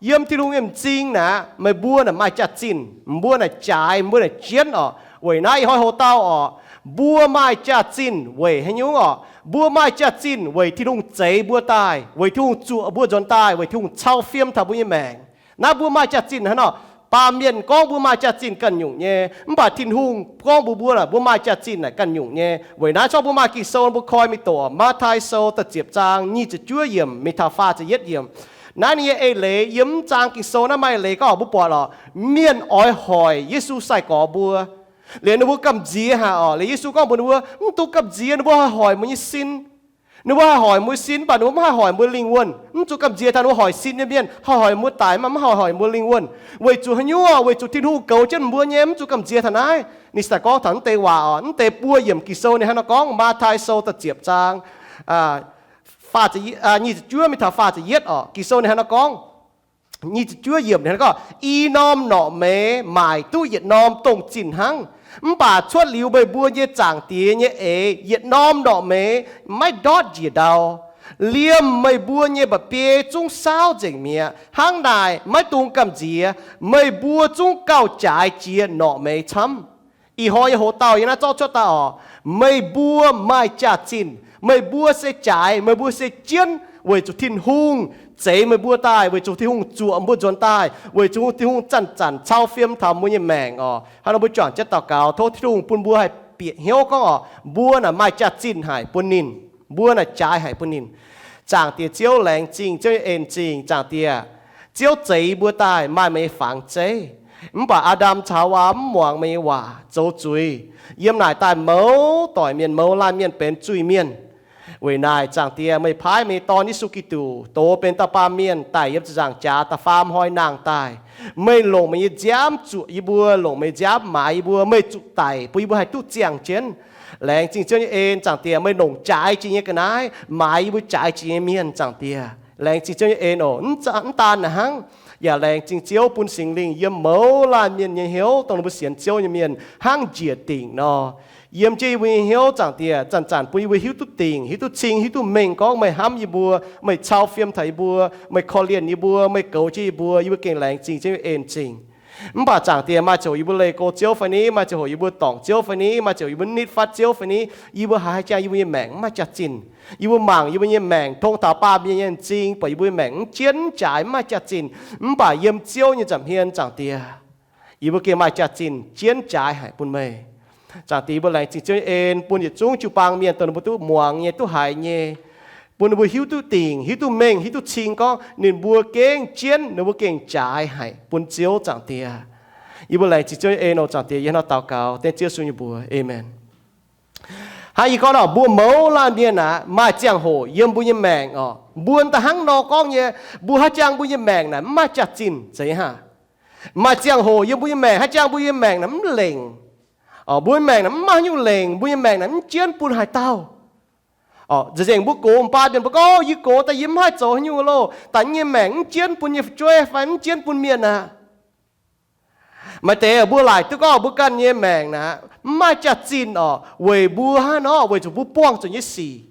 Yiem Tin-Hungh nyei m'zing naaic, meih mbuo naaic maaih jaax-zinh, mbuo naaic jaaix, mbuo naaic jienv orqc. Weic naaiv ih hnoi hoc dauh orqc, mbuo maaih jaax-zinh weic haaix nyungc orqc? Mbuo maaih jaax-zinh weic Tin-Hungh zeix mbuo daaih, weic Tin-Hungh zuoqc mbuo nzuonx daaih, weic Tin-Hungh cau fiem taux mbuo nyei maengc. Naaiv mbuo maaih jaax-zinh hnangv nor. Baamh mienh gorngv mbuo maaih jaax-zinh ganh nyungc nyei, mv baac Tin-Hungh gorngv mbuox mbuo naaic, mbuo maaih jaax-zinh naaic ganh nyungc nyei. Weic naaiv zorqv mbuo maaih Ging-Sou mbuo koi mingh doqc Matv^taai Sou da'ziepc zaang nyic ziepc juov yiemc mingh taux faah ziepc yietv yiemc. Naaiv ninh nyei eix leiz yiem mv zaang Ging-Sou naaiv maaih eix leiz gorngv mbuo buatc lorqc, mienh oix hoic Yesu sai-gorx mbuo, liuz ninh mbuo gamh nziex haic orqc. Liuz Yesu gorngv mbuox ninh mbuo, mv dungx gamh nziex ninh mbuo haih hoic meih nyei sin. Ninh mbuo haih hoic mbuo sin, mv baac ninh mbuo mv haih hoic mbuo lingh wuonh. Mv zuqc gamh nziex taux ninh mbuo hoic sin nyei mienh, haih hoic mbuo daic, mv baac mv haih hoic mbuo lingh wuonh. Weic zuqc haaix nyungc? Weic zuqc Tin-Hungh goux jienv mbuo nyei, mv zuqc gamh nziex taux naaiv. Ninh se gorngv taux mv deix waac orqc. Mv deix buo yiemc Ging-Sou ninh hnangv nor gorngv, Matv^taai Sou da'ziepc zaang nyic ziepc juov mingh taux faah ziepc yietv orqc. Ging-Sou ninh hnangv nor gorngv, nyic ziepc juov yiemc ninh gorngv, I norm norqc meix maaic duqv yietc norm dongh zinh hnangv. Mv baac cuotv liuz meih mbuo nyei Zaangc Diex nyei eix, yietc norm norqc meix maiv ndortv njiec ndau. Liemh meih mbuo nyei mba'biei zungv saauv nzengc mi'aqv. Hnangv naaic maiv dungx gamh nziex, meih mbuo zungv gauh jaaix jiex norqc meix camv. Ih hnoi nyei hoc dauh yiem naaiv zorqv cuotv daaih orqc, meih mbuo maaih jaax-zinh, meih mbuo se jaaix, meih mbuo se jienv weic zuqc Tin-Hungh zeix meih mbuo daaih, weic zuqc Tin-Hungh zuoqc mbuo nzuonx daaih, weic zuqc Tin-Hungh zanc-zanc cau fiem taux mbuo nyei maengc orqc. Hnangv nor mbuo juangc jienv daux gaux, tov Tin-Hungh bun mbuo haih bieqc hnyouv gorngv orqc, mbuo naaic maaih jaax-zinh haic bun ninh, mbuo naaic jaaix haic bun ninh. Zaangc Diex Ziouv, laengz zingh Ziouv nyei en-zingh. Zaangc Diex, Ziouv zeix mbuo daaih maaih meih nyei fangx zeiv. Mv baac Aa^ndam caux Haawaa mv muangx meih nyei waac zoux zuiz. Yiem naaic daaih mouz doic mienh, mouz laanh mienh benx zuiz-mienh. Weic naaic Zaangc Diex, meih paaiv meih nyei Dorn, Yesu Giduc, dox benx dauh baamh mienh daic yiem ziepc nzaangc jaax da'faam hnoi nangh daaih. Meih longc meih nyei nziaamv zuoqc yie mbuo, longc meih nyei nziaamv maaiz yie mbuo, meih zuqc daic bun yie mbuo haih duqv ziangh jienv. Laengz zingh Ziouv nyei en, Zaangc Diex, meih longc jaaix jiex nyei ga'naaiv maaiz yie mbuo jaaix jiex nyei mienh, Zaangc Diex. Laengz zingh Ziouv nyei en oc. Mv daan naaic hnangv, yaac laengz zingh Ziouv bun Singx Lingh yiem mouz laanh mienh nyei hnyouv, dongh ninh mbuo sienx Ziouv nyei mienh hnangv njiec dingc nor, yiem jienv yie mbuo nyei hnyouv, Zaangc Diex, zanc-zanc bun yie mbuo hiuv duqv dingc, hiuv duqv cing, hiuv duqv mengh gorngv meih hnamv yie mbuo, meih cau fiem taux yie mbuo, meih korv-lienh yie mbuo, meih goux jienv yie mbuo. Yie mbuo gengh laengz zingh Ziouv nyei en-zingh. Mv baac Zaangc Diex, maaih ziangh hoc yie mbuo leih go Ziouv fai ni, maaih ziangh hoc yie mbuo dorngc Ziouv fai ni, maaih ziangh hoc yie mbuo nitv fatv Ziouv fai ni, yie mbuo haiz haaix jangx yie mbuo nyei maengc mv maaih jaax-zinh. Yie mbuo mangc yie mbuo nyei maengc tong taux baamh mienh nyei en-zingh, buatc yie mbuo nyei maengc mv jienv mv jaaix, mv maaih jaax-zinh. Mv baac yiem Ziouv nyei nza'hmien, Zaangc Diex, yie mbuo gengh maaih jaax-zinh jienv jaaix haic bun meih. Zaangc Diex, yie mbuo laengz zingh Ziouv nyei en bun yietc zungv jiu-baang mienh dongh ninh mbuo duqv muangx nyei, duqv haiz nyei, bun ninh mbuo hiuv duqv dingc, hiuv duqv mengh, hiuv duqv cing gorngv ninh mbuo gengh jienv, ninh mbuo gengh jaaix haic bun Ziouv, Zaangc Diex. Yie mbuo laengz zingh Ziouv nyei en oc, Zaangc Diex. Yie hnangv nor daux gaux dengv Ziouv Yesu nyei mbuox. Aamen. Hnangv yie gorngv nor, mbuo mouz laanh mienh aac, maaih ziangh hoc yiem mbuo nyei maengc orqc, mbuo da'hnangv nor gorngv nyei, mbuo haaix jangx mbuo nyei maengc naaic mv maaih jaax-zinh zeiz hnangv. Maaih ziangh hoc yiem mbuo nyei maengc, haaix jangx mbuo nyei maengc naaic mv lengc. Mbuo nyei maengc naaic mv maaih haaix nyungc lengc, mbuo nyei maengc naaic mv jienv bun haaix dauh. Nzengc mbuo gox m'baa mienh mbuo gorngv, yie gox daaih yie mv haih zoux haaix nyungc loh, daaih nyei maengc mv jienv bun nyei fu'jueiv fai mv jienv bun mienh aqv. Maaih deix mbuo laaic duqv gorngv mbuo ganh nyei maengc naaic mv maaih jaax-zinh orqc, weic mbuo hnangv nor, weic zuqc mbuo buangh zuqc nyei sic,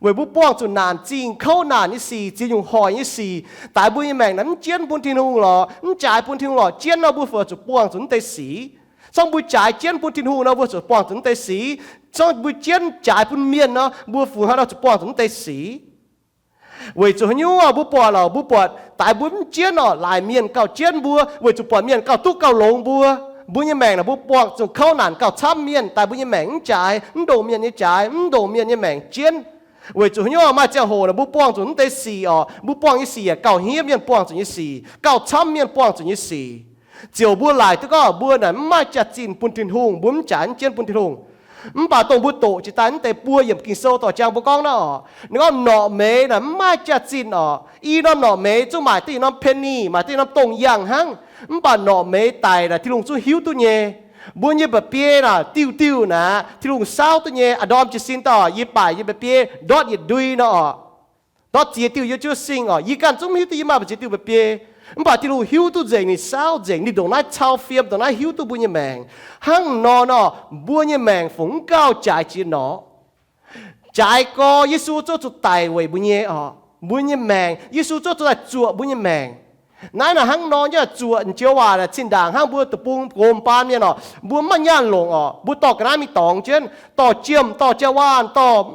weic mbuo buangh zuqc naanc zingh kouv naanc nyei sic, ziex nyungc hoic nyei sic, daaih mbuo nyei maengc naaic mv jienv bun Tin-Hungh lorqc, mv jaaix bun Tin-Hungh lorqc. Jienv nor mbuo fungc zuqc buangh zuqc naaiv deix sic. Zorqv mbuo jaaix jienv bun Tin-Hungh nor, mbuo zuqc buangh zuqc naaiv deix sic. Zorqv mbuo jienv jaaix bun mienh nor, mbuo fungc haaix nor zuqc buangh zuqc naaiv deix sic. Weic zuqc haaix nyungc orqc? Mbuo buatc lorqc, mbuo buatc daaih mbuo mv jienv orqc, laaic mienh gauh jienv mbuo, weic zuqc buatc mienh gauh duqv gauh longx mbuo. Mbuo nyei maengc naaic mbuo buangh zuqc kouv naanc gauh camv mienh, daaih mbuo nyei maengc mv jaaix, mv ndongc mienh nyei jaaix, mv ndongc mienh nyei maengc jienv. Weic zuqc haaix nyungc orqc? Maaih ziangh hoc naaic mbuo buangh zuqc naaiv deix sic orqc, mbuo buangh nyei sic yaac gauh hniev mienh buangh zuqc nyei sic, gauh camv mienh buangh zuqc nyei sic. Ziouc mbuo laaic duqv gorngv mbuo naaic mv maaih jaax-zinh bun Tin-Hungh, mbuo mv jaaix mv jienv bun Tin-Hungh. Mv baac dongh mbuo doqc jiex daaih naaiv deix buo yiemc Ging-Sou dorh jangx mbuo gorngv naaiv orqc, ninh gorngv norqc meix naaic mv maaih jaax-zinh orqc. I norm norqc meix zungv maaic duqv yietc norm penny, maaic duqv yietc norm dongh yangh hnangv. Mv baac norqc meix daic naaic Tin-Hungh zungv hiuv duqv nyei. Mbuo nyei mba'biei naaic diuh diuh naaic Tin-Hungh saauv duqv nyei. A'ndorm jiez sin daaih yie baaic yie mba'biei ndortv yietc ndui nor orqc, ndortv ziex diuh yiem jiu sing orqc, yie ganh zungv mv hiuv duqv yie maaih ziex diuh mba'biei. Mv baac Tin-Hungh hiuv duqv nzengc, ninh saauv nzengc, ninh ndongc naaiv cau fiem, ndongc naaiv hiuv duqv mbuo nyei maengc. Hnangv nor nor, mbuo nyei maengc fungc mv gauh jaaix jiex norqc. Jaaix gorx Yesu zungv zuqc daic weic mbuo nyei orqc, mbuo nyei maengc. Yesu zungv zuqc daaih zuoqc mbuo nyei maengc. Naaiv naaic hnangv nor nyei zuoqc joux waac naaic zinh ndaangc hnangv mbuo deic-bung gox baan mienh oc, mbuo maiv nyaanh longc oc, mbuo dorh ga'naaiv mingh dorngx jienv, dorh jiem, dorh jauv-waanh, dorh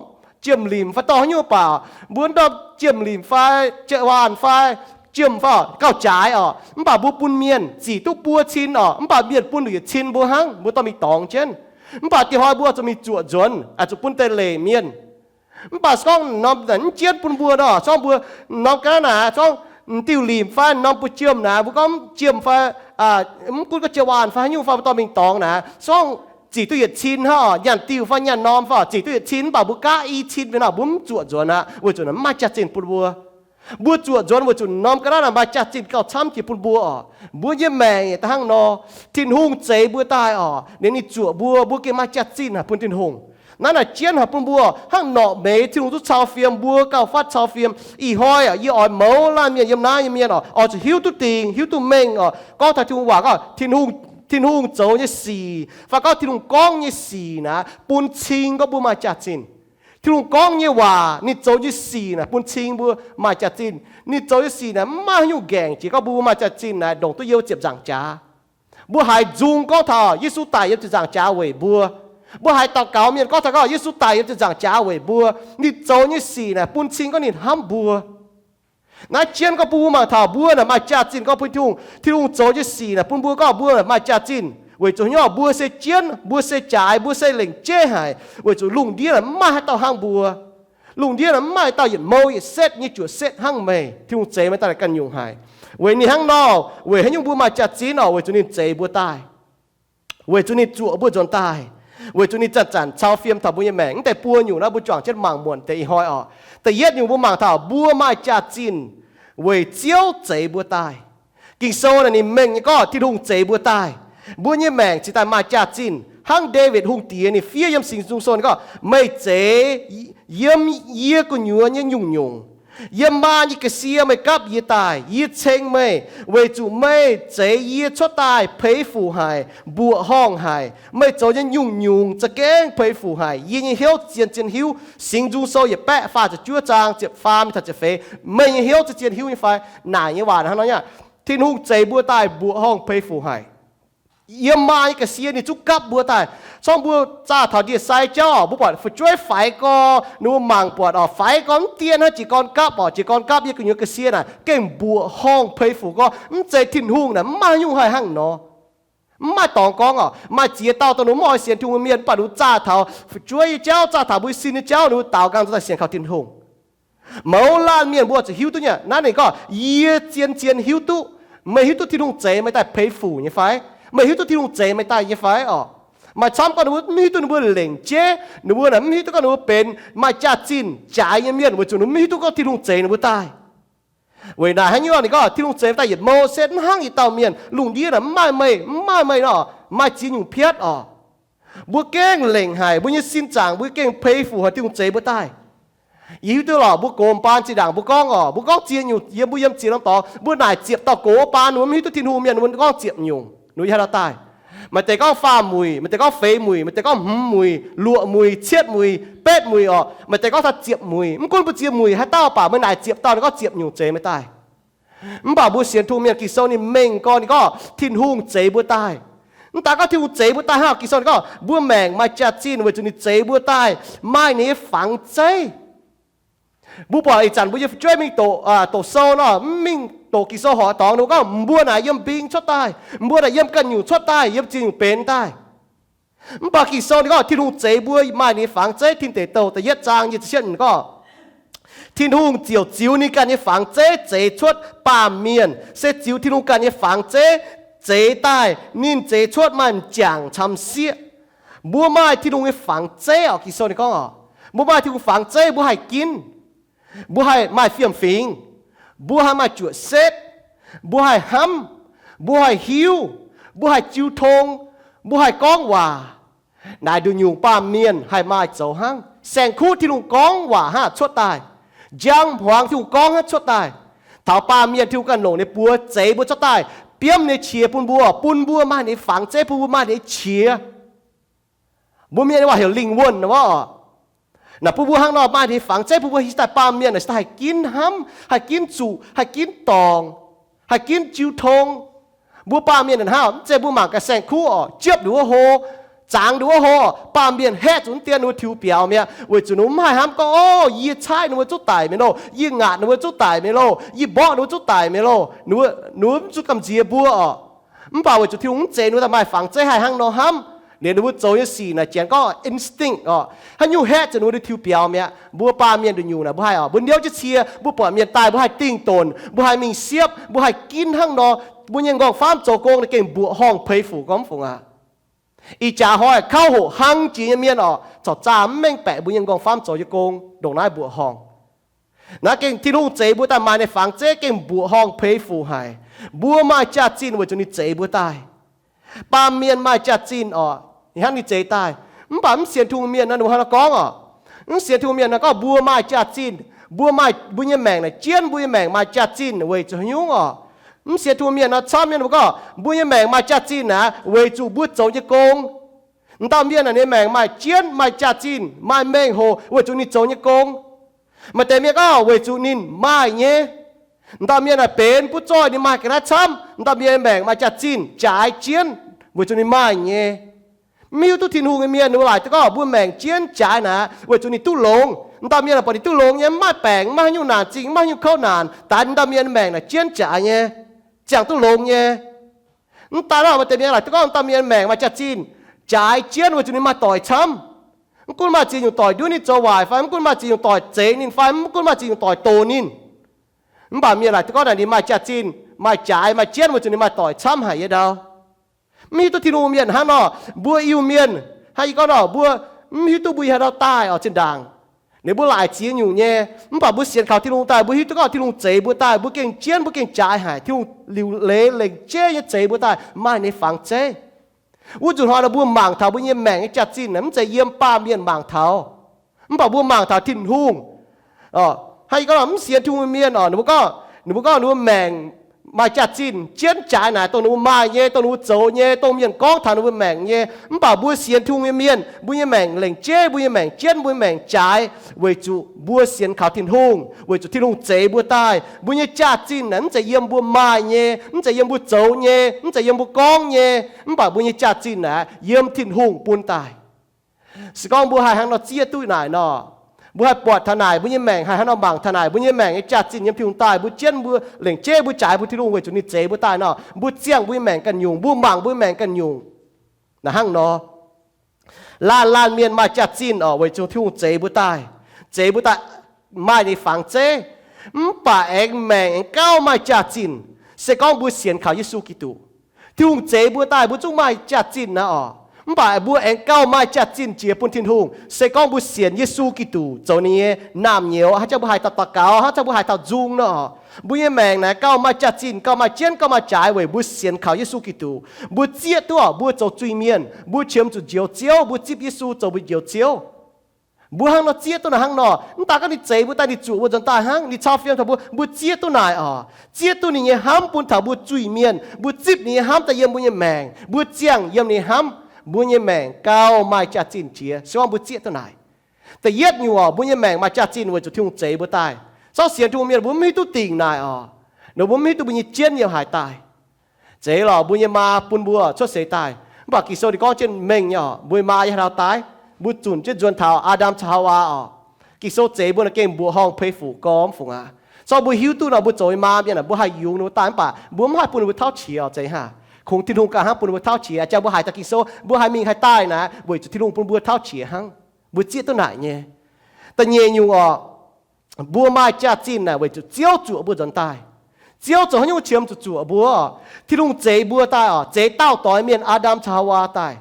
jiem-limc fai dorh haaix nyungc baac, mbuo dorh jiem-limc fai jauv-waanh fai jiem fai gauh jaaix oc, mv baac mbuo bun mienh zic duqv buo cin oc, mv baac mienh bun yietc cin mbuo hnangv, mbuo dorh mingh dorngx jienv. Mv baac dieh hnoi mbuo zuqc mingh zuoqc nzuonx, zuqc bun deix leic mienh. Mv baac se gorngv norm mv jienv bun mbuo nor, se gorngv mbuo norm ga'naaiv naaic, se gorngv diuh limc fai norm buo jiem naaic, mbuo gorngv jiem fai mv gunv gorngv jauv-waanh fai haaix nyungc fai mbuo dorh mingh dorngx naaic, se gorngv zic duqv yietc cin hnangv, nyaanh diuh fai nyaanh norm fai zic duqv yietc cin, mv baac mbuo gaav i cin mingh nor, mbuo mv zuoqc nzuonx aqv, weic zuqc naaic mv maaih jaax-zinh bun mbuo. Mbuo zuoqc nzuonx weic zuqc norm ga'naaiv naaic maaih jaax-zinh gauh camv jiex bun mbuo oc. Mbuo nyei maengc yaac da'hnangv nor, Tin-Hungh zeix mbuo daaih oc, ninh, ninh zuoqc mbuo, mbuo gengh maaih jaax-zinh haic bun Tin-Hungh. Naaiv naaic jienv haic bun mbuo hnangv norqc meix, Tin-Hungh duqv cau fiem, mbuo gauh fatv cau fiem. Ih hnoi aac, yie oix mouz laanh mienh yiem naaiv nyei mienh oc, oix zuqc hiuv duqv dingc, hiuv duqv mengh oc, gorngv taux Tin-Hungh waac, gorngv Tin-Hungh, Tin-Hungh zoux nyei sic fai gorngv Tin-Hungh gorngv nyei sic naaic bun cing gorngv mbuo maaih jaax-zinh. Tin-Hungh gorngv nyei waac, ninh zoux nyei sic naaic bun cing mbuo maaih jaax-zinh. Ninh zoux nyei sic naaic mv maaih haaix nyungc nqaengc jiex gorngv mbuo maaih jaax-zinh naaic ndongc duqv yiem ziepc nzaangc jaax. Mbuo haiz nzung gorngv taux Yesu daic yiem ziepc nzaangc jaax weic mbuo. Mbuo haiz daux gaux mienh gorngv taux gorngv Yesu daic yiem ziepc nzaangc jaax weic mbuo. Ninh zoux nyei sic naaic bun cing gorngv ninh hnamv mbuo. Naaiv jienv gorngv bun mbuo mangc taux mbuo naaic maaih jaax-zinh gorngv bun Tin-Hungh, Tin-Hungh zoux nyei sic naaic bun mbuo gorngv mbuo maaih jaax-zinh. Weic zuqc hnyouv mbuo se jienv, mbuo se jaaix, mbuo se lengc jeiv haic, weic zuqc lungh ndiev naaic mv maaih haaix dauh hnangv mbuo. Lungh ndiev naaic mv maaih dauh yietc mou yietc setv nyei juoqc setv hnangv meih. Tin-Hungh zeix meih daaih ganh nyungc haic. Weic ninh hnangv nor, weic haaix nyungc mbuo maaih jaax-zinh oc? Weic zuqc ninh zeix mbuo daaih. Weic zuqc ninh zuoqc mbuo nzuonx daaih. Weic zuqc ninh zanc-zanc cau fiem taux mbuo nyei maengc. Mv deix buo nyungc naaiv mbuo juangc jienv mangc muonc deix ih hnoi oc. Da'yietv nyungc mbuo mangc taux mbuo maaih jaax-zinh weic Ziouv zeix mbuo daaih. Ging-Sou naaic ninh mengh nyei gorngv Tin-Hungh zeix mbuo daaih, mbuo nyei maengc cingx daaih maaih jaax-zinh. Hnangv Ndaawitv Hungh Diex ninh fiev yiem Singx Nzung Sou ninh gorngv, meih zeix yiem yie gu'nyuoz nyei nyungc-nyungc. Yiem maa nyei ga'sie meih gapv yie daaih, yie ceng meih, weic zuqc meih zeix yie cuotv daaih peix fuc haic, mbuoqc horngh haic. Meih zoux nyei nyungc-nyungc za'gengh peix fuc haic. Yie nyei hnyouv zien-zien hiuv. Singx Nzung Sou yietc baeqv faah ziepc juov zaang ziepc faam mingh taux ziepc feix. Meih nyei hnyouv zien-zien hiuv nyei fai? Naaic nyei waac hnangv nor aqv. Tin-Hungh zeix mbuo daaih mbuoqc horngh peix fuc haic. Yiem maa nyei ga'sie ninh zungv gapv mbuo daaih. Corngv mbuo zaah taux ndie-sai jauv, mbuo buatc fu'jueiv faix gorx, ninh mbuo mangc buatc oc, faix gorx mv dien hnangv jiez gorn gapv oc, jiez gorn gapv yiem gu'nyuoz ga'sie naaic gengh mbuoqc horngh peix fuc gorngv mv zeiz Tin-Hungh naaic mv maaih nyungc haih hnangv nor. Mv maaih dorngx gorngv oc. Maaih ziex dauh dongh ninh mv oix sienx Tin-Hungh nyei mienh, mv baac ninh mbuo zaah taux fu'jueiv nyei jauv, zaah taux mbuo sin nyei jauv, ninh mbuo daaux nqaang zuqc daaih sienx kaux Tin-Hungh. Mouz laanh mienh mbuo zuqc hiuv duqv nyei. Naaiv ninh gorngv, yie zien-zien hiuv duqv. Meih hiuv duqv Tin-Hungh zeix meih daaih peix fuc nyei fai? Meih hiuv duqv Tin-Hungh zeix meih daaih nyei fai oc? Maaih camv gorngv ninh mbuo mv hiuv duqv ninh mbuo lengc jeiv, ninh mbuo naaic mv hiuv duqv gorngv ninh mbuo benx maaih jaax-zinh jaaix nyei mienh weic zuqc ninh mv hiuv duqv gorngv Tin-Hungh zeix ninh mbuo daaih. Weic naaic hnangv nyungc ninh gorngv Tin-Hungh zeix daaih yietc mouc se mv hnangv yietc dauh mienh. Lungh ndiev naaic mv maaih meih, mv maaih meih nor, maaih ziex nyungc piatv oc. Mbuo gengh lengc haic, mbuo nyei sin zaangc mbuo gengh peix fuc haic Tin-Hungh zeix mbuo daaih. Yie hiuv duqv lorqc, mbuo gox baan zinh ndaangc mbuo gorngv oc, mbuo gorngv ziex nyungc yiem mbuo yiem ziex norm dorngx, mbuo naaic ziepc dauh gox baan ninh mbuo mv hiuv duqv Tin-Hungh mienh ninh mbuo gorngv ziepc nyungc ninh mbuo yiem haaix nor daaih. Maaih deix gorngv faam muic, maaih deix gorngv feix muic, maaih deix gorngv hmz muic, luoqc muic, cietv muic, betv muic oc. Maaih deix gorngv taux ziepc muic. Mv gunv mbuo ziex muic haaix dauh baac meih naaic ziepc dauh ninh gorngv ziepc nyungc zeix meih daaih. Mv baac mbuo sienx Tin-Hungh mienh Ging-Sou ninh mengh gorngv, ninh gorngv Tin-Hungh zeix mbuo daaih. Mv daaih gorngv Tin-Hungh zeix mbuo daaih hnangv. Ging-Sou ninh gorngv mbuo maengc maaih jaax-zinh weic zuqc ninh zeix mbuo daaih maaih ninh nyei fangx zeiv. Mbuo buatc ih zanc mbuo nyei fu'jueiv mingh doqc, doqc sou nor, mv mingh doqc Ging-Sou horqc dorngx, ninh mbuo gorngv mbuo naaic yiem mbing cuotv daaih, mbuo naaic yiem ganh nyungc cuotv daaih, yiem ziex nyungc benx daaih. Mv baac Ging-Sou ninh gorngv Tin-Hungh zeix mbuo maaih ninh nyei fangx zeiv. Tin Deic Douh da'yietv zaang nyei ziepc cietv gorngv, Tin-Hungh ziouc ziux ninh ganh nyei fangx zeiv zeix cuotv baamh mienh. Se ziux Tin-Hungh ganh nyei fangx zeiv zeix daaih, ninh zeix cuotv maaih m'jangc camv sieqv. Mbuo maaih Tin-Hungh nyei fangx zeiv oc. Ging-Sou ninh gorngv oc, mbuo maaih Tin-Hungh fangx zeiv, mbuo haih ginv, mbuo haih maaih fiem-fingx, mbuo haih maaih juoqc setv, mbuo haih hnamv, mbuo haih hiuv, mbuo haih jiu tong, mbuo haih gorngv waac. Naaic nduqc nyungc baamh mienh haih maaih zoux hnangv. Saeng-kuv Tin-Hungh gorngv waac hnangv cuotv daaih. Njang hmuangx Tin-Hungh gorngv hnangv cuotv daaih. Taux baamh mienh Tin-Hungh ganh longc ninh buoz zeix mbuo cuotv daaih, biomv ninh nyei qiex bun mbuo, bun mbuo maaih ninh nyei fangx zeiv, bun mbuo maaih ninh nyei qiex. Mbuo mienh waac heuc lingh wuonh nor oc. Naaic bun mbuo hnangv nor maaih ninh nyei fangx zeiv bun mbuo hiuv daaih baamh mienh naaic se daaih haih ginv hnamv, haih ginv zuqc, haih ginv dorngc, Ginv jiu tong. Mbuo baamh mienh naaic hnangv, mv zeiz mbuo mangc gaax saeng-kuv orqc, jiepv ninh wuov hlo, zangx ninh wuov hlo, baamh mienh haeqv zuqc mv dien ninh mbuo tiux biaux mi'aqv, weic zuqc ninh mbuo mv haih hnamv gorngv, Ov, yie caaiv ninh mbuo zutv daic mi'aqv loh, yie ngaatc ninh mbuo zutv daic mi'aqv loh, yie mborqv ninh mbuo zutv daic mi'aqv loh. Ninh mbuo, ninh mbuo mv zuqc gamh nziex mbuo orqc. Mv baac weic zuqc Tin-Hungh mv zeiz, ninh mbuo daaih maaih fangx zeiv haih hnangv nor hnamv. Liuz ninh mbuo zoux nyei sic naaic janx gorngv instinct orqc, haaix nyungc haeqv zuqc ninh mbuo tiux biaux mi'aqv. Mbuo baamh mienh nduqc nyungc naaic mbuo haih orqc, mbuo niouv jienv cie, mbuo buatc mienh daaih mbuo haih dingh donc, mbuo haih mingh siepv, mbuo haih ginv hnangv nor. Mbuo nyei nqorngv-famv zoux gong naaic gengh mbuoqc horngh peix fuc gormx fungc aqv. Ih jaax hnoi kauv hoqc hlang jiex nyei mienh orqc, corc zaah mv mengh baeqc mbuo nyei nqorngv-famv zoux nyei gong ndongc naaiv mbuoqc horngh. Naaiv gengh Tin-Hungh zeix mbuo daaih maaih ninh fangx zeiv gengh mbuoqc horngh peix fuc haic. Mbuo maaih jaax-zinh weic zuqc ninh zeix mbuo daaih. Baamh mienh maaih jaax-zinh orqc, hnangv ninh zeix daaih. Mv baac mv sienx Tin-Hungh mienh nor, ninh mbuo hnangv nor gorngv orqc, mv sienx Tin-Hungh mienh nor gorngv mbuo maaih jaax-zinh, mbuo maaih, mbuo nyei maengc naaic jienv, mbuo nyei maengc maaih jaax-zinh weic zuqc haaix nyungc orqc? Mv sienx Tin-Hungh mienh nor camv nyei, ninh mbuo gorngv mbuo nyei maengc maaih jaax-zinh aqv weic zuqc mbuo zoux nyei gong. M'dauh mienh naaic ninh maengc maaih jienv, maaih jaax-zinh, maaih mengh hoc weic zuqc ninh zoux nyei gong. Maaih deix mienh gorngv weic zuqc ninh maaih nyei. M'dauh mienh naaic benx butv zoih, ninh maaih ga'naaiv camv. M'dauh mienh maengc maaih jaax-zinh jaaix jienv weic zuqc ninh maaih nyei. Mv hiuv duqv Tin-Hungh nyei mienh ninh mbuo laaic duqv gorngv mbuo maengc jienv jaaix naaic weic zuqc ninh duqv longx. M'dauh mienh naaic buatc ninh duqv longx nyei, mv maaih baengc, mv maaih haaix nyungc naanc zingh, mv maaih haaix nyungc kouv naanc, daaih m'dauh mienh maengc naaic jienv jaaix nyei, ziangh duqv longx nyei. Mv daaih nor, maaih deix mienh laaic duqv gorngv m'dauh mienh maengc maaih jaax-zinh jaaix jienv weic zuqc ninh maaih doic camv. Mv gunv maaih ziex nyungc doic nduov ninh zoux waaic fai mv gunv maaih ziex nyungc doic zeix ninh fai mv gunv maaih ziex nyungc doic dox ninh, mv baac mienh laaic duqv gorngv naaic ninh maaih jaax-zinh, maaih jaaix, maaih jienv weic zuqc ninh maaih doic camv haic nyei ndau. Mv hiuv duqv Tin-Hungh mienh hnangv nor, mbuo Iu-Mienh hnangv yie gorngv nor, mbuo mv hiuv duqv mbuo yiem haaix ndau daaih oc, zinh ndaangc. Ninh mbuo laaic ziex nyungc nyei, mv baac mbuo sienx kaux Tin-Hungh daaih, mbuo hiuv duqv gorngv Tin-Hungh zeix mbuo daaih, mbuo gengh jienv, mbuo gengh jaaix haic. Tin-Hungh liuc leiz lengc jeiv nyei zeix mbuo daaih maaih ninh nyei fangx zeiv. Wuov nzunc hnoi nor mbuo mangc taux mbuo nyei maengc nyei jaax-zinh naaic mv zeiz yiem baamh mienh mangc taux, mv baac mbuo mangc taux Tin-Hungh. Hnangv yie gorngv mv sienx Tin-Hungh mienh oc, ninh mbuo gorngv, ninh mbuo gorngv ninh mbuo maengc maaih jaax-zinh jienv jaaix naaic, dongh ninh mbuo maaih nyei, dongh ninh mbuo zoux nyei, dongh mienh gorngv taux ninh mbuo maengc nyei. Mv baac mbuo sienx Tin-Hungh nyei mienh, mbuo nyei maengc lengc jeiv, mbuo nyei maengc jienv, mbuo nyei maengc jaaix, weic zuqc mbuo sienx kaux Tin-Hungh, weic zuqc Tin-Hungh zeix mbuo daaih. Mbuo nyei jaax-zinh naaic mv zeiz yiem mbuo maaih nyei, mv zeiz yiem mbuo zoux nyei, mv zeiz yiem mbuo gorngv nyei, mv baac mbuo nyei jaax-zinh naaic yiem Tin-Hungh bun daaih. Se gorngv mbuo haih hnangv nor zieqv duqv naaic nor, mbuo haih buatc taux naaic, mbuo nyei maengc haih hnangv nor mangc taux naaic, mbuo nyei maengc nyei jaax-zinh yiem Tin-Hungh daaih, mbuo jienv mbuo lengc jeiv mbuo jaaix bun Tin-Hungh weic zuqc ninh zeix mbuo daaih nor, mbuo ziangh mbuo nyei maengc ganh nyungc, mbuo mangc mbuo nyei maengc ganh nyungc. Naaic hnangv nor, laanh laanh mienh maaih jaax-zinh oc, weic zuqc Tin-Hungh zeix mbuo daaih, zeix mbuo daaih maaih ninh fangx zeiv. Mv baac aengx maengc aengx gauh maaih jaax-zinh, se gorngv mbuo sienx kaux Yesu Giduc. Tin-Hungh zeix mbuo daaih mbuo zungv maaih jaax-zinh naaic oc, mv baac mbuo aengx gauh maaih jaax-zinh jiex bun Tin-Hungh se gorngv mbuo sienx Yesu Giduc zoux ninh nyei naamh nyouz, hnangv jangv mbuo haaix dauh daux gaux, hnangv jangv mbuo haaix dauh nzung nor. Mbuo nyei maengc naaic gauh maaih jaax-zinh, gauh maaih jienv, gauh maaih jaaix weic mbuo sienx kaux Yesu Giduc. Mbuo zieqv duqv mbuo zoux zuiz-mienh, mbuo qiemx zuqc Njoux Ziouv, mbuo zipv Yesu zoux mbuo Njoux Ziouv. Mbuo hnangv nor zieqv duqv naaic hnangv nor, mv daaih gorngv ninh zeix mbuo daaih, ninh zuoqc mbuo nzuonx daaih hnangv, ninh cau fiem taux mbuo, mbuo zieqv duqv naaic oc. Zieqv duqv ninh nyei hnamv bun taux mbuo zuiz-mienh, mbuo zipv ninh nyei hnamv daaih yiem mbuo nyei maengc, mbuo ziangh yiem ninh nyei hnamv, mbuo nyei maengc gauh maaih jaax-zinh jiex, se gorngv mbuo zieqv duqv naaic. Da'yietv nyungc oc, mbuo nyei maengc maaih jaax-zinh weic zuqc Tin-Hungh zeix mbuo daaih. Corc sienx Tin-Hungh mienh mbuo mv hiuv duqv dingc naaic oc. Ninh mbuo mv hiuv duqv mbuo nyei jienv yiem haaix daaih. Zeiz lorqc, mbuo nyei maa bun mbuo cuotv seix daaih. Mv baac Ging-Sou ninh gorngv jienv mengh nyei oc, mbuo nyei maa yiem haaix ndau daaih. Mbuo zunc jienv nzuonx taux Aa^ndam caux Haawaa oc. Ging-Sou zeix mbuo naaic gengh mbuoqc horngh peix fuc gormx fungc aqv. Corc mbuo hiuv duqv nor mbuo zoux nyei maa mienh aah, mbuo haih yungz ninh mbuo daaih mv baac mbuo mv haih bun ninh mbuo tauv qiex oc, zeiz hnangv. Kungx Tin-Hungh ganh hnangv bun ninh mbuo tauv qiex. Jangx mbuo haiz taux Ging-Sou, mbuo haih mingh haih daaih naaic weic zuqc Tin-Hungh bun mbuo tauv qiex hnangv. Mbuo zieqv duqv naaic nyei. Da'nyeic nyungc oc, mbuo maaih jaax-zinh naaic weic zuqc Ziouv zuoqc mbuo nzuonx daaih. Ziouv zoux haaix nyungc qiemx zuqc zuoqc mbuo? Tin-Hungh zeix mbuo daaih oc, zeix daauh doix mienh Aa^ndam caux Haawaa daaih.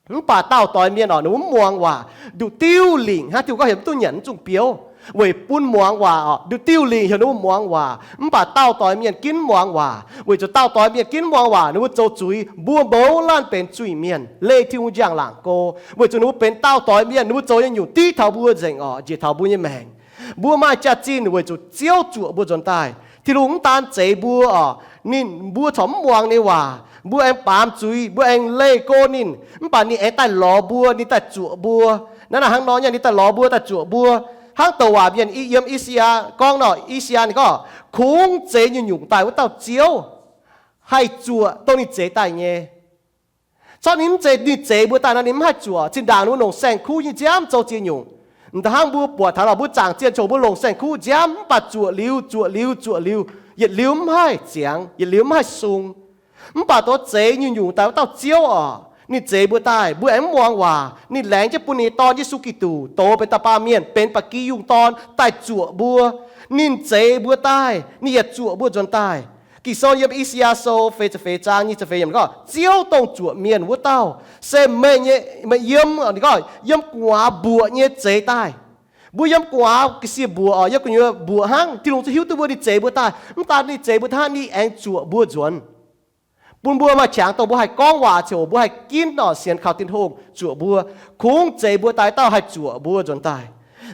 Mv baac daauh doix mienh oc, ninh mbuo mv muangx waac, nduqc diuv lingc hnangv Tin-Hungh gorngv heuc mv duqv nyanc mv zungh biouv, weic bun muangx waac oc. Nduqc diuv lingc heuc ninh mbuo muangx waac, mv baac daauh doix mienh ginv mv muangx waac. Weic zuqc daauh doix mienh ginv mv muangx waac, ninh mbuo zoux zuiz, mbuo mouz laanh benx zuiz-mienh, leih Tin-Hungh njang-laangc go. Weic zuqc ninh mbuo benx daauh doix mienh, ninh mbuo zoux nyei nyungc div taux mbuo nzengc oc, njiec taux mbuo nyei maengc. Mbuo maaih jaax-zinh weic zuqc Ziouv zuoqc mbuo nzuonx daaih. Tin-Hungh mv daan zeix mbuo oc, ninh, mbuo corc mv muangx ninh waac, mbuo aengx baamz zuiz, mbuo aengx leih go ninh, mv baac ninh aengx daaih lorz mbuo, ninh daaih zuoqc mbuo. Naaiv naaic hnangv nor nyei, ninh daaih lorz mbuo, daaih zuoqc mbuo. Hnangv douc waac mienh yiem I^saa^yaa gorngv nor, I^saa^yaa ninh gorngv, kungx zeix nyungc-nyungc daaih wuov dauh Ziouv haih zuoqc dongh ninh zeix daaih nyei. Corc ninh mv zeiz ninh zeix mbuo daaih nor ninh mv haih zuoqc. Zinh ndaangc ninh mbuo longc saeng-kuv nyei nziaamv zoux ziex nyungc. M'daaih hnangv mbuo buatc taux nor mbuo zaangc zienh qongx mbuo longc saeng-kuv nziaamv mv baac zuoqc liuz, zuoqc liuz, zuoqc liuz, yietc liuz mv haih ziangx, yietc liuz mv haih sung. Mv baac doz zeix nyungc-nyungc daaih wuov dauh Ziouv oc, ninh zeix mbuo daaih, mbuo aengx mv muangx waac, ninh laengz jienv bun ninh nyei Dorn Yesu Giduc dox benx dauh baamh mienh, benx ba'gi yungh dorn daaih zuoqc mbuo. Ninh zeix mbuo daaih, ninh yaac zuoqc mbuo nzuonx daaih. Ging-Sou yiem I^saa^yaa Sou feix ziepc feix zaang nyic ziepc feix yiemc gorngv, Ziouv dongh zuoqc mienh wuov dauh, se meih nyei, meih yiem, ninh gorngv, yiem gu'nguaaz mbuoqc nyei zeix daaih. Mbuo yiem gu'nguaaz ga'sie mbuoqc oc, yiem gu'nyuoz mbuoqc hnangv. Tin-Hungh zungv hiuv duqv mbuo, ninh zeix mbuo daaih. Mv daan ninh zeix mbuo hnangv, ninh aengx zuoqc mbuo nzuonx, bun mbuo maaih qangx dongh mbuo haih gorngv waac ziouc mbuo haih ginv oc, sienx kaux Tin-Hungh zuoqc mbuo. Kungx zeix mbuo daaih dauh haih zuoqc mbuo nzuonx daaih.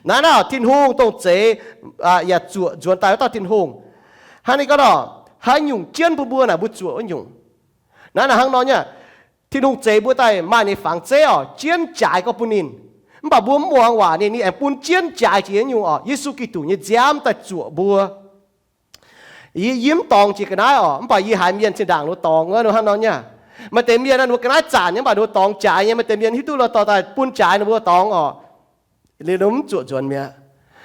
Naaiv naaiv Tin-Hungh dongh zeix yaac zuoqc nzuonx daaih wuov dauh Tin-Hungh. Hnangv naaiv gorngv nor, haaix nyungc jienv bun mbuo naaic mbuo zuoqc wuov nyungc. Naaiv naaic hnangv nor nyei, Tin-Hungh zeix mbuo daaih maaih ninh nyei fangx zeiv oc, jienv jaaix gorngv bun ninh. Mv baac mbuo mv muangx waac ninh, ninh aengx bun jienv jaaix jiex nyungc oc, Yesu Giduc nyei nziaamv daaih zuoqc mbuo. Yie, yie mv dorngx jiex ga'naaiv oc, mv baac yie haiz mienh zinh ndaangc ninh mbuo dorngx wuov hnangv nor nyei. Maaih deix mienh ninh mbuo ga'naaiv zanc nyei, mv baac ninh mbuo dorngx jaaix nyei. Maaih deix mienh hiuv duqv lorh dorh daaih bun jaaix ninh mbuo dorngx oc, ninh mv zuoqc nzuonx mi'aqv.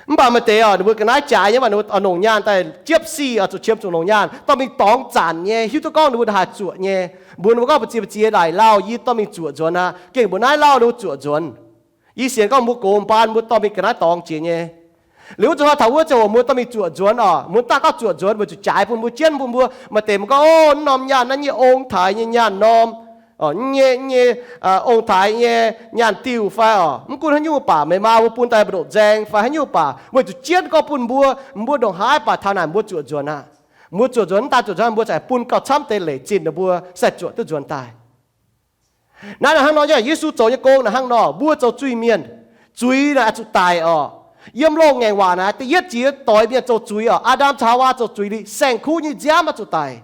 Mv baac maaih deix oc, ninh mbuo ga'naaiv jaaix nyei, mv baac ninh mbuo oix longc nyaanh daaih jiepv sic oc, zuqc qiemx zuqc longc nyaanh, dorh mingh dorngx zanc nyei, hiuv duqv gorngv ninh mbuo haih zuoqc nyei. Mbuox ninh mbuo gorngv, Mbu'ziex mbu'ziex, laaic lauh, yie dorh mingh zuoqc nzuonx aqv. Gengh mbuox naaiv lauh ninh mbuo zuoqc nzuonx. Yie sienx gorngv mbuo gox mbaan mbuo dorh mingh ga'naaiv dorngx jiex nyei. Liuz wuov zanc taux wuov ziangh hoc mbuo dorh mingh zuoqc nzuonx oc, mbuo daaih gorngv zuoqc nzuonx weic zuqc jaaix bun mbuo, jienv bun mbuo. Maaih deix mbuo gorngv, Ov, naaiv norm nyaanh naaiv nyei ong-taaix nyei nyaanh norm, nyei, nyei, ong-taaix nyei nyaanh diuh fai oc. Mv gunv haaix nyungc baac meih maa mbuo bun daaih mbu'ndongx nzaeng fai haaix nyungc baac weic zuqc jienv gorngv bun mbuo, mbuo ndongc haaix baac taux naaic mbuo zuoqc nzuonx aqv. Mbuo zuoqc nzuonx, mv daan zuoqc nzuonx, mbuo zungv bun gauh camv deix leic zinh ninh mbuo sai zuoqc duqv nzuonx daaih. Naaiv naaic hnangv nor, Yesu zoux nyei gong naaic hnangv nor, mbuo zoux zuiz-mienh, zuiz naaic oix zuqc daic oc. Yiem loz-ngaengc waac naaic da'yietv jiex doix mienh zoux zuiz oc. Aa^ndam caux Haawaa zoux zuiz liuz, saeng-kuv nyei nziaamv oix zuqc daic.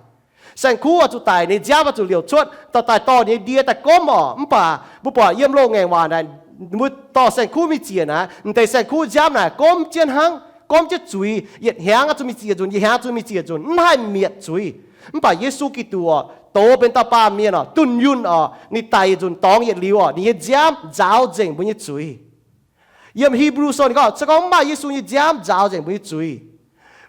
Saeng-kuv oix zuqc daic, ninh nziaamv oix zuqc liouc cuotv, dorh daaih dorh ninh nyei ndie daaih gomv oc. Mv baac mbuo buatc yiem loz-ngaengc waac naaic, mbuo dorh saeng-kuv mingh ziec naaic, m'deix saeng-kuv nziaamv naaic gomv jienv hnangv, gomv jienv zuiz, yietc hnyangx oix zuqc mingh ziec nzunc, yietc hnyangx zuqc mingh ziec nzunc, mv haih mietc zuiz. Mv baac Yesu Giduc oc, dox benx dauh baamh mienh oc, dunh yunh oc, ninh daic yietc nzunc dorngx yietc liuz oc, ninh nyei nziaamv nzaaux nzengc mbuo nyei zuiz. Yiem Hipv^lu Sou ninh gorngv, se gorngv mv maaih Yesu nyei nziaamv nzaaux nzengc mbuo nyei zuiz,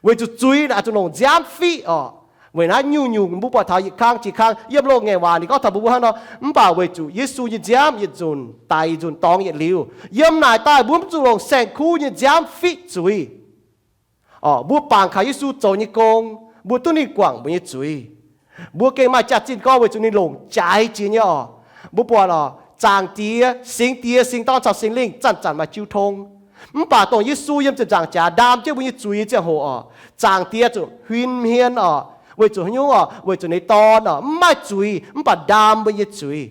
weic zuqc zuiz naaic zuqc longc nziaamv fiqv oc. Weic naaiv nyungc-nyungc mbuo buatc taux yietc kang jiex kang yiem loz-ngaengc waac ninh gorngv taux mbuo mbuo hnangv nor, mv baac weic zuqc Yesu nyei nziaamv yietc nzunc daic yietc nzunc dorngx yietc liuz, yiem naaic daaih mbuo mv zuqc longc saeng-kuv nyei nziaamv fiqv zuiz. Oc, mbuo bangc kaux Yesu zoux nyei gong, mbuo duqv ninh guangc mbuo nyei zuiz. Mbuo gengh maaih jaax-zinh gorngv weic zuqc ninh longc jaaix jiex nyei oc. Mbuo buatc oc, Zaangc Diex, Singx Diex, Singx Dorn caux Singx Lingh zanc-zanc maaih jiu tong. Mv baac dongh Yesu yiem ziepc nzaangc jaax ndaam jienv mbuo nyei zuiz ziangh hoc oc, Zaangc Diex zuqc huin hmien oc, weic zuqc haaix nyungc oc, weic zuqc ninh nyei Dorn oc mv maaih zuiz mv baac ndaam mbuo nyei zuiz.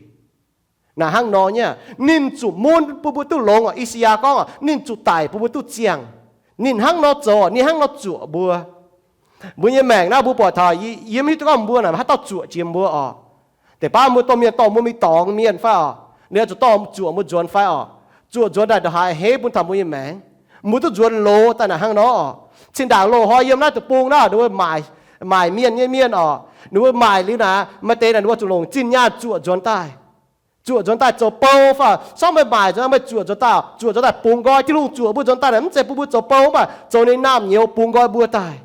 Naaic hnangv nor nyei, ninh zuqc mun bun mbuo duqv longx oc. I^saa^yaa gorngv oc, ninh zuqc daic bun mbuo duqv ziangh. Ninh hnangv nor zoux, ninh hnangv nor zuoqc mbuo. Mbuo nyei maengc naaiv mbuo buatc taux, yie mv hiuv duqv gorngv mbuo naaic haaix dauh zuoqc jiex mbuo oc. Deix baav mbuo domh mienh dorh mbuo mingh dorngx mienh fai oc, ninh zuqc dorh zuoqc mbuo nzuonx fai oc. Zuoqc nzuonx daaih ndongc haaix a'hneiv bun taux mbuo nyei maengc. Mbuo duqv nzuonx loz daaih naaic hnangv nor oc. Cin-ndaangc loz-hnoi yiem naaiv deic-bung naaiv, ninh mbuo maaic, maaic mienh nyei mienh oc, ninh mbuo maaic liuz naaic, maaih deix naaic ninh mbuo zuqc longc zinh nyaanh zuoqc nzuonx daaih. Zuoqc nzuonx daaih zoux bou fai, sorng meih maaic nzuonx, meih zuoqc nzuonx daaih, zuoqc nzuonx daaih bungx nqoi. Tin-Hungh zuoqc mbuo nzuonx daaih naaic, mv zeiz bun mbuo zoux bou, mv baac zoux ninh naamh nyouz bungx nqoi mbuo daaih.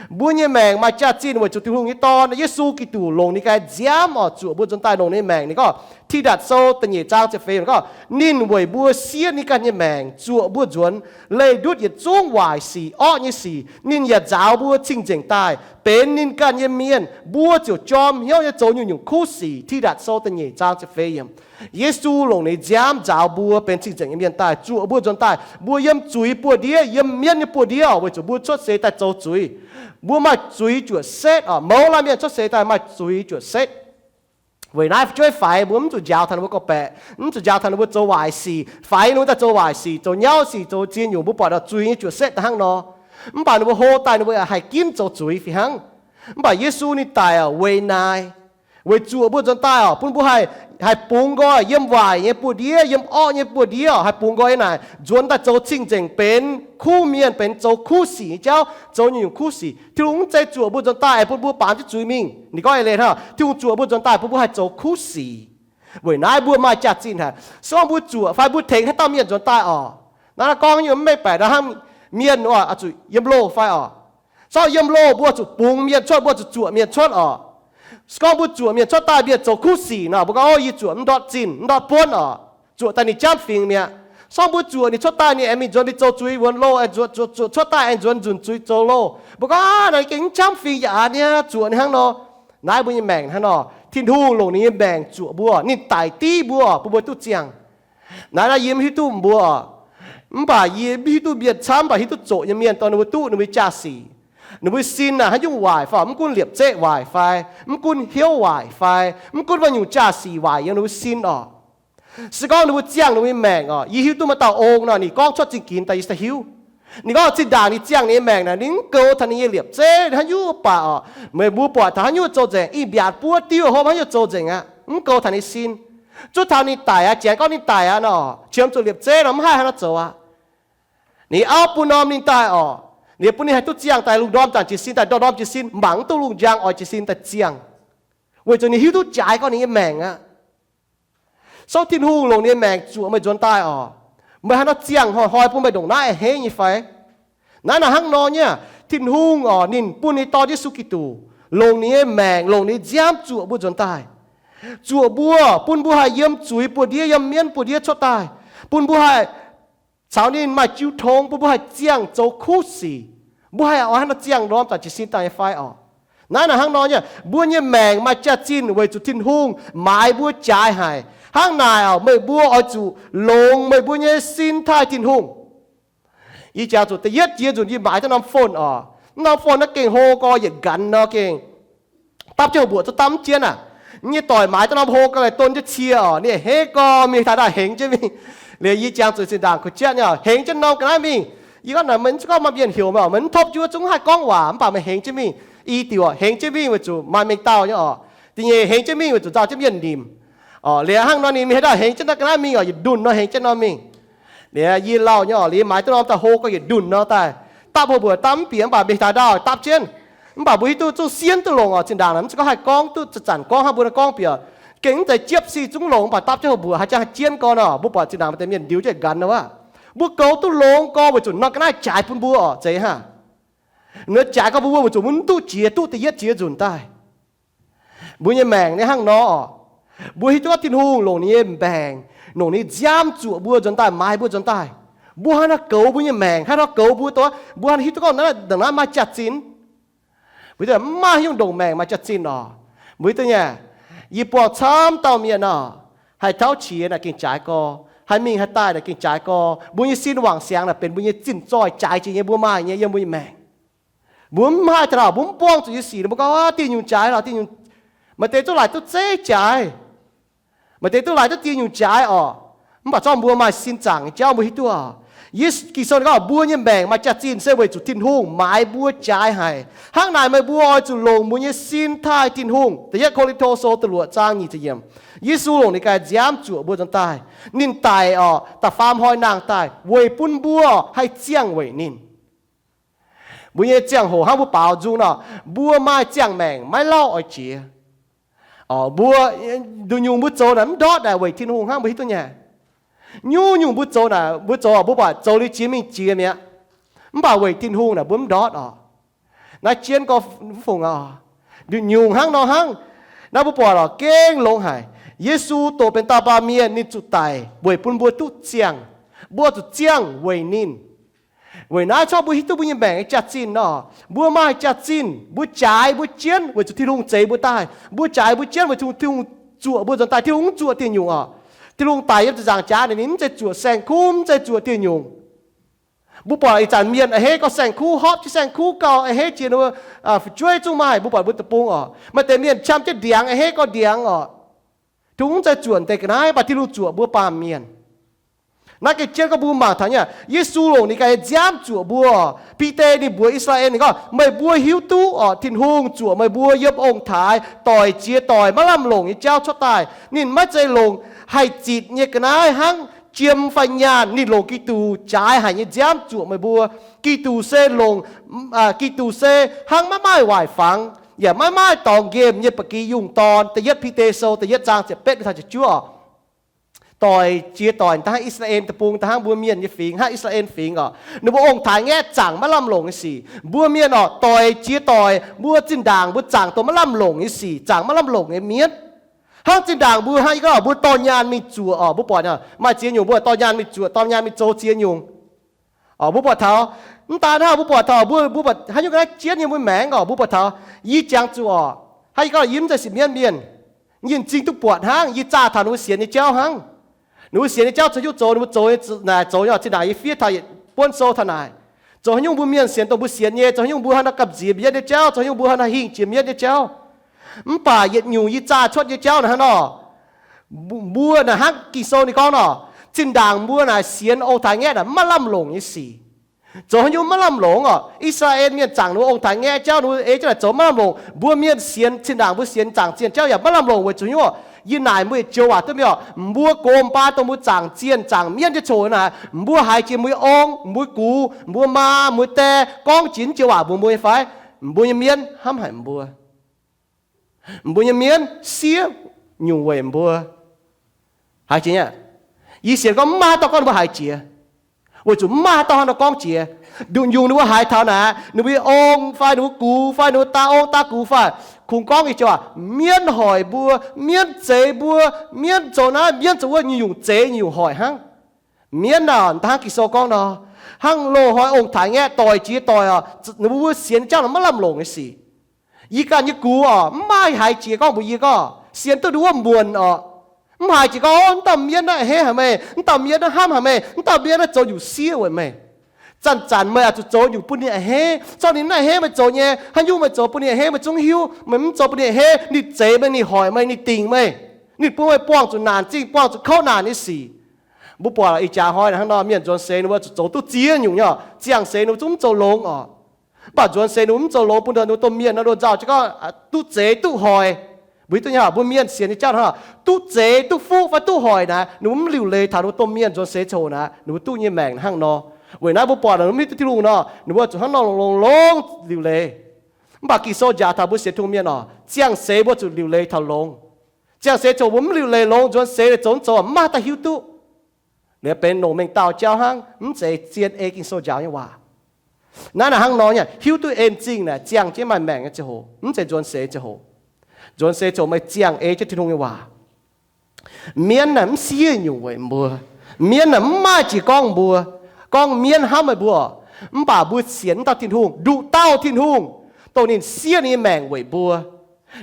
Mbuo nyei maengc maaih jaax-zinh weic zuqc Tin-Hungh nyei Dorn, Yesu Giduc, longc ninh ganh nziaamv oc, zuoqc mbuo nzuonx daaih longc ninh maengc. Ninh gorngv, Tidatc Sou da'nyeic zaang ziepc feix yiemc gorngv, ninh weic mbuo siev ninh ganh nyei maengc zuoqc mbuo nzuonx, leih ndutv yietc zungv waaic sic, orqv nyei sic. Ninh yaac nzaaux mbuo cing-nzengc daaih, benx ninh ganh nyei mienh, mbuo ziouc jorm hnyouv nyei zoux nyungc-nyungc kuv sic. Tidatc Sou da'nyeic zaang ziepc feix yiemc. Yesu longc ninh nziaamv nzaaux mbuo benx cing-nzengc nyei mienh daaih, zuoqc mbuo nzuonx daaih. Mbuo yiem zuiz buoz-ndiev, yiem mienv nyei buoz-ndiev oc, weic zuqc mbuo cuotv seix daaih zoux zuiz. Mbuo maaih zuiz juoqc setv oc. Mouz laanh mienh cuotv seix daaih maaih zuiz juoqc setv. Weic naaiv fu'jueiv faix mbuo mv zuqc njaaux taux ninh mbuo gorqv-baeqc, mv zuqc njaaux taux ninh mbuo zoux waaic sic, faix ninh mbuo daaih zoux waaic sic, zoux nyauv sic, zoux ziex nyungc. Mbuo buatc oix zuiz nyei juoqc setv daaih hnangv nor. Mv baac ninh mbuo hlo daaih ninh mbuo haih ginv zoux zuiz fih hnangv. Mv baac Yesu ninh daic oc, weic naaic, Weic zuoqc mbuo nzuonx daaih oc, bun mbuo haih, haih bungx nqoi yiem waaic nyei buoz-ndiev, yiem orqv nyei buoz-ndiev oc, haih bungx nqoi naaic nzuonx daaih zoux cing-nzengc benx kuv mienh, benx zoux kuv sic nyei jauv, zoux nyungc-nyungc kuv sic. Tin-Hungh mv zeiz zuoqc mbuo nzuonx daaih aengx bun mbuo baamz jienv zuiz mingh. Ninh gorngv eix leiz hnangv, Tin-Hungh zuoqc mbuo nzuonx daaih bun mbuo haih zoux kuv sic. Weic naaiv mbuo maaih jaax-zinh haic. Se gorngv mbuo zuoqc fai mbuo tengx haaix dauh mienh nzuonx daaih oc, naaiv gorngv nyungc mv mengh baeqc naaiv hnangv, mienh oix zuqc yiem loh fai oc. Se gorngv yiem loh mbuo zuqc bungx mienh cuotv, mbuo zuqc zuoqc mienh cuotv oc. Se gorngv mbuo zuoqc mienh cuotv daaih mienh zoux kuv sic nor, mbuo gorngv, Ov, yie zuoqc mv ndortv zinh, mv ndortv buonv oc. Zuoqc daaih ninh jamv fingx mi'aqv. Se gorngv mbuo zuoqc ninh cuotv daaih ninh aengx mingh nzuonx mingh zoux zuiz wuonx loh, zuoqc, zuoqc, zuoqc cuotv daaih aengx nzuonx nzunc zuiz zoux loh, mbuo gorngv, Aav, naaiv gengh mv jamv fingx yaac aqc niaa, zuoqc ninh hnangv nor. Naaiv mbuo nyei maengc hnangv nor. Tin-Hungh longc ninh nyei maengc zuoqc mbuo, ninh daic div mbuo bun mbuo duqv ziangh. Naaiv, naaiv yie mv hiuv duqv mbuo, mv baac yie mv hiuv duqv mienh camv, mv baac hiuv duqv zoqc nyei mienh dongh ninh mbuo duqv ninh mbuo nyei jaax-sic, ninh mbuo sin naaic haaix nyungc waaic fai mv gunv liepc zeqv waaic fai mv gunv hnyouv waaic fai mv gunv wuov nyungc jaax-sic waaic yiem ninh mbuo sin oc. Se gorngv ninh mbuo ziangh ninh mbuo nyei maengc oc, yie hiuv duqv maaih dauh ong nor, ninh gorngv cuotv zingh ginx daaih yie daaih hiuv. Ninh gorngv zinh ndaangc ninh ziangh ninh nyei maengc naaic, ninh mv goux taux ninh nyei liepc zeqv haaix nyungc baac oc, meih mbuo buatc taux haaix nyungc zoux nzengc, ih mbiaatc buov diuv hopv haaix nyungc zoux nzengc aqv, mv goux taux ninh sin. Zuov taux ninh daic aqv, janx gorngv ninh daic aqv nor, qiemx zuqc liepc zeqv nor mv haih haaix nor zoux aqv. Ninh auv bun norm ninh daaih oc, ninh bun ninh haih duqv ziangh daaih lungh ndorm zaangc jiez sin daaih, ndorm ndorm jiez sin mangc mv duqv lungh njang oix jiez sin daaih ziangh, weic zuqc ninh hiuv duqv jaaix gorngv ninh nyei maengc aqv. So Tin-Hungh longc ninh nyei maengc zuoqc meih nzuonx daaih oc, meih haaix nor ziangh hnoi-hnoi bun meih ndongc naaiv a'hneiv nyei fai? Naaiv naaic hnangv nor nyei, Tin-Hungh oc, ninh bun ninh Dorn Yesu Giduc longc ninh nyei maengc, longc ninh nyei nziaamv zuoqc mbuo nzuonx daaih. Zuoqc mbuo, bun mbuo haih yiem zuiz buoz-ndiev, yiem mienv buoz-ndiev cuotv daaih, bun mbuo haih caux ninh maaih jiu tong, bun mbuo haih ziangh zoux kuv sic. Mbuo haih oix haaix nor ziangh ndorm zaangc jiez sin daaih nyei fai oc? Naaiv naaic hnangv nor nyei, mbuo nyei maengc maaih jaax-zinh weic zuqc Tin-Hungh maaiz mbuo jaaix haic. Hnangv naaic oc, meih mbuo oix zuqc longx meih mbuo nyei sin taaih Tin-Hungh. Yie jangx zuqc da'yietv jiex nzunc yie maaiz duqv norm phone oc. Mv norm phone naaiv gengh hlo gorx yietc nqanx nor gengh dapv jienv houx mbuoqc zungv dapv mv jienv aac. Yie nyei doic maaiz duqv norm hlo gau laih don jienv cie oc, ninh a'hneiv gorx mingh taux ndaaih hengx jienv mingh. Liuz yie jangx zuqc zinh ndaangc kuh jienv nyei oc, hengx jienv norm ga'naaiv mingh. Yie gorngv naaic, meih mv gorngv maaih mienh heuc meih oc, meih mv topv juov zungv mv haih gorngv waac, mv baac meih hengx jienv mingh. I diuc oc, hengx jienv mingh weic zuqc maaih mengh dauh nyei oc. Da'nyeic hengx jienv mingh weic zuqc nzauh jienv mienh nimc. Oc, liuz hnangv nor ninh mingh haaix ndaaih hengx jienv naaiv ga'naaiv mingh oc, yietc ndunh nor hengx jienv nor mingh. Liuz yie lauh nyei oc, liuz maaiz duqv norm daaih hlo gorx yietc ndunh nor daaih dapv houx mbuoqc dapv mv bieqc mv baac mingh taux ndaaih dapv jienv. Mv baac mbuo hiuv duqv zungv sienv duqv longc oc, zinh ndaangc mv zeiz gorngv haih gorngv duqv zanc-zanc gorngv hnangv mbuo naaiv gorngv bieqc, gengh mv zeiz jiepv si zungv longc mv baac dapv jienv houx mbuoqc haaix jangx haih jienv gorn oc. Mbuo buatc zinh ndaangc maaih deix mienh ndiux jienv nqanx nor aqv. Mbuo goux duqv longx gorx weic zuqc norm ga'naaiv jaaix bun mbuo oc, zeiz hnangv. Ninh jaaix gorx bun mbuo weic zuqc mbuo mv duqv jiex duqv da'yietv jiex nzunc daaih. Mbuo nyei maengc nyei hnangv nor oc, mbuo hiuv duqv gorngv Tin-Hungh longc ninh nyei maengc, longc ninh nziaamv zuoqc mbuo nzuonx daaih, maaiz mbuo nzuonx daaih. Mbuo haaix nor goux mbuo nyei maengc, haaix nor goux mbuo dongh mbuo haaix nor hiuv duqv gorngv ndongc naaiv maaih jaax-zinh? Mbuo hiuv duqv mv maaih haaix nyungc ndongc maengc maaih jaax-zinh oc. Mbuo hiuv duqv nyei, yie buangh camv dauh mienh oc, haih tauv qiex naaic gengh jaaix gorx, haih mingh haih daaih naaic gengh jaaix gorx. Mbuo nyei sin wangc siangx naaic benx mbuo nyei zinh zoih jaaix jiex nyei, mbuo maaih nyei yiem mbuo nyei maengc. Mbuo mv haih taux naaic, mbuo mv buangh zuqc nyei sic, mbuo gorngv, Aav, diuh nyungc jaaix lorqc, diuh nyungc, maaih deix duqv laaic duqv zeiv jaaix, maaih deix duqv laaic duqv diuh nyungc jaaix oc. Mv baac zorqv mbuo maaih sin zaangc nyei jauv mbuo hiuv duqv oc. Yesu, Ging-Sou gorngv mbuo nyei maengc maaih jaax-zinh se weic zuqc Tin-Hungh maaiz mbuo jaaix haic. Hnangv naaic meih mbuo oix zuqc longc mbuo nyei sin taaih Tin-Hungh. Da'yietv Ko^lin^to Sou da'luoqc zaang nyic ziepc yiemc. Yesu longc ninh ganh nziaamv zuoqc mbuo nzuonx daaih. Ninh daic oc, da'faam hnoi nangh daaih weic bun mbuo haih ziangh weic ninh. Mbuo nyei ziangh hoc hnangv mbuo baaux nzung nor, mbuo maaih ziangh maengc maiv lauh oix jiex. Mbuo, nduqc nyungc mbuo zoux naaic mv ndortv naaic weic Tin-Hungh hnangv, mbuo hiuv duqv nyei. Nyungc-nyungc mbuo zoux naaic, mbuo zoux mbuo buatc zoux liuz jiex mingh jiex mi'aqv. Mv baac weic Tin-Hungh naaic mbuo mv ndortv oc. Naaiv jienv gorx mv fungc oc. Nduqc nyungc hnangv nor hnangv. Naaiv mbuo buatc lorqc, gengh longx haic. Yesu doqc benx dauh baamh mienh, ninh zuqc daic weic bun mbuo duqv ziangh. Mbuo zuqc ziangh weic ninh. Weic naaiv corc mbuo hiuv duqv mbuo nyei maengc nyei jaax-zinh nor. Mbuo maaih jaax-zinh, mbuo jaaix mbuo jienv weic zuqc Tin-Hungh zeix mbuo daaih. Mbuo jaaix mbuo jienv weic zuqc Tin-Hungh zuoqc mbuo nzuonx daaih. Tin-Hungh mv zuoqc diuh nyungc oc. Tin-Hungh daic yiem ziepc nzaangc jaax naaic ninh mv zeiz zuoqc saeng-kuv, mv zeiz zuoqc diuh nyungc. Mbuo buatc ih zanc mienh a'hneiv gorx saeng-kuv, hopv jienv saeng-kuv gauh a'hneiv jiex, fu'jueiv zungv maaih, mbuo buatc mbuo deic-bung oc. Maaih deix mienh qam jienv ndiangx a'hneiv gorx ndiangx oc. Tin-Hungh mv zeiz zuoqc deix ga'naaiv, mv baac Tin-Hungh zuoqc mbuo baamh mienh. Naaiv gengh jienv gorngv mbuo mangc taux nyei, Yesu longc ninh ganh nyei nziaamv zuoqc mbuo. Bide ninh mbuox I^saa^laa^en ninh gorngv, meih mbuo hiuv duqv orqc, Tin-Hungh zuoqc meih mbuo yiem ong-taaix doic jiex doic maiv lamh longc nyei jauv cuotv daaih. Ninh maiv zeiz longc haih zitc nyei ga'naaiv hnangv jiem fai nyaanh. Ninh longc Giduc jaaix haic nyei nziaamv zuoqc meih mbuo. Giduc se longc, Giduc se hnangv maiv maaih waaic fangx yaac maiv maaih dorngx nqemh nyei ba'gi yungh dorn. Da'yietv Bide Sou da'yietv zaang ziepc betv taux ziepc juov. Doic jiex doic, da'hnangv I^saa^laa^en Deic-Bung, da'hnangv mbuo mienh nyei fingx, hnangv I^saa^laa^en fingx orqc, ninh mbuo ong-taaix ngaeqv zaangc maiv lamh longc nyei sic. Mbuo mienh orqc, doic jiex doic mbuo zinh ndaangc mbuo zaangc dongh maiv lamh longc nyei sic, zaangc maiv lamh longc nyei mienv. Hnangv zinh ndaangc mbuo hnangv yie gorngv mbuo dorh nyaanh mingh zuoqc orqc, mbuo buatc maaih ziex nyungc mbuo dorh nyaanh mingh zuoqc, dorh nyaanh mingh zoux ziex nyungc. Mbuo buatc taux, mv daan hnangv mbuo buatc taux mbuo, mbuo buatc haaix nyungc ga'naaiv jienv yiem mbuo maengc orqc, mbuo buatc taux, yie jangx zuqc orqc, hnangv yie gorngv yie mv zeiz sipv mienv mienh, yie m'zing duqv buatc hnangv, yie zaah taux ninh mbuo sienx nyei jauv hnangv. Ninh mbuo sienx nyei jauv zoux hiuv zoux, ninh mbuo zoux naaic zoux nyei zinh ndaangc yie fiev taux yietc buonv sou taux naaic. Zoux haaix nyungc mbuo mienh sienx dongh mbuo sienx nyei, zoux haaix nyungc mbuo hnangv nor gamh nziex mienv nyei jauv, zoux haaix nyungc mbuo hnangv nor hingh jiex mienv nyei jauv. Mv baac yietc nyungc yie zaah cuotv nyei jauv naaic hnangv nor, mbuo naaic hnangv Ging-Sou ninh gorngv nor, zinh ndaangc mbuo naaic sienx ong-taaix ngaeqv naaic maiv lamh longc nyei sic. Zoux haaix nyungc maiv lamh longc orqc? I^saa^laa^en mienh zaangc ninh mbuo ong-taaix ngaeqv jauv, ninh mbuo ei jienv naaic zoux maiv lamh longc. Mbuo mienh sienx zinh ndaangc mbuo sienx zaangc zienh jauv yaac maiv lamh longc weic zuqc haaix nyungc orqc? Yie naaic mbuo yietc joux waac duqv mingh orqc, mbuo gox mbaa dongh mbuo zaangc zienh zaangc mienv nyei coc naaic, mbuo haiz jiex mbuo nyei ong, mbuo gux, mbuo maa, mbuo die gorngv jiex joux waac mbuox mbuo nyei fai? Mbuo nyei mienv hnamv haic mbuo. Mbuo nyei mienv siev nyungc weic mbuo. Haiz jiex nyei, yie sienx gorngv mv maaih haaix dauh gorngv ninh mbuo haiz jiex, weic zuqc mv maaih haaix dauh hnangv nor gorngv jiex. Nduqc nyungc ninh mbuo haiz taux naaic, ninh mbuo nyei ong fai ninh mbuo gux fai ninh mbuo daa ong daa gux fai, kungx gorngv nyei joux waac, mienv hoic mbuo, mienv zeix mbuo, mienv zoux naaiv mienv zoux wuov, nyungc-nyungc zeix nyungc-nyungc hoic hnangv. Mienv naaic, hnangv Ging-Sou gorngv nor, hnangv loz-hnoi ong-taaix ngaeqv doic jiex doic orqc, ninh mbuo sienx jauv naaic maiv lamh longc nyei sic. Yie ganh nyei gux orqc, mv maaih haiz jiex gorngv mbuox yie gorngv sienx duqv nduov muonc orqc. Mv haiz jiex gorngv, o, mv dauh mienv naaiv a'hneiv haic meih, mv dauh mienv naaiv hnamv haic meih, mv dauh mienv naaiv zoux nyungc siev weic meih. Zanc-zanc meih oix zuqc zoux nyungc bun ninh a'hneiv, corc ninh naaiv a'hneiv meih zoux nyei, haaix nyungc meih zoux bun ninh a'hneiv meih zungv hiuv. Meih mv zoux bun ninh a'hneiv, ninh zeix meih, ninh hoic meih, ninh dingc meih, ninh bun meih buangh zuqc naanc zingh, buangh zuqc kouv naanc nyei sic. Mbuo buatc ih jaax hnoi hnangv nor, mienh nzuonx seix ninh mbuo zuqc zoux duqv ziex nyungc nyei orqc, ziangh seix ninh mbuo zungv mv zoux longx orqc. Mv baac nzuonx seix ninh mbuo mv zoux longx bun ninh mbuo domh mienh nor, nzuonx nzauh jienv gorngv duqv zeix duqv hoic. Mbuo hiuv duqv nyei, mbuo mienh sienx nyei jauv hnangv nor, duqv zeix duqv fuqv fai duqv hoic naaic, ninh mbuo mv liuc leiz taux ninh mbuo domh mienh nzuonx seix coc naaic, ninh mbuo duqv nyei maengc hnangv nor. Weic naaiv mbuo buatc mv hiuv duqv Tin-Hungh nor, ninh mbuo zuqc hnangv nor longx-longx longx liuc leiz. Mv baac Ging-Sou njaaux taux mbuo sienx Tin-Hungh mienh orqc, ziangh seix mbuo zuqc liuc leiz taux longx. Ziangh seix coc mbuo mv liuc leiz longx, nzuonx seix zoux mv zoux mv maaih haaix dauh hiuv duqv. Liuz benx longc mengh dauh jauv hnangv, mv zeiz zien ei Ging-Sou njaaux nyei waac. Naaiv naaic hnangv nor nyei, hiuv duqv en zingh naaic ziangh jienv maaih maengc nyei ziangh hoc, mv zeiz nzuonx seix ziangh hoc. Nzuonx seix coc meih ziangh ei jienv Tin-Hungh nyei waac. Mienv naaic mv siev nyungc weic mbuo. Mienv naaic mv maaih jiex gorngv mbuo, gorngv mienv hnamv meih mbuo. Mv baac mbuo sienx mv dauh Tin-Hungh, nduqc dauh Tin-Hungh, dongh ninh siev ninh nyei maengc weic mbuo.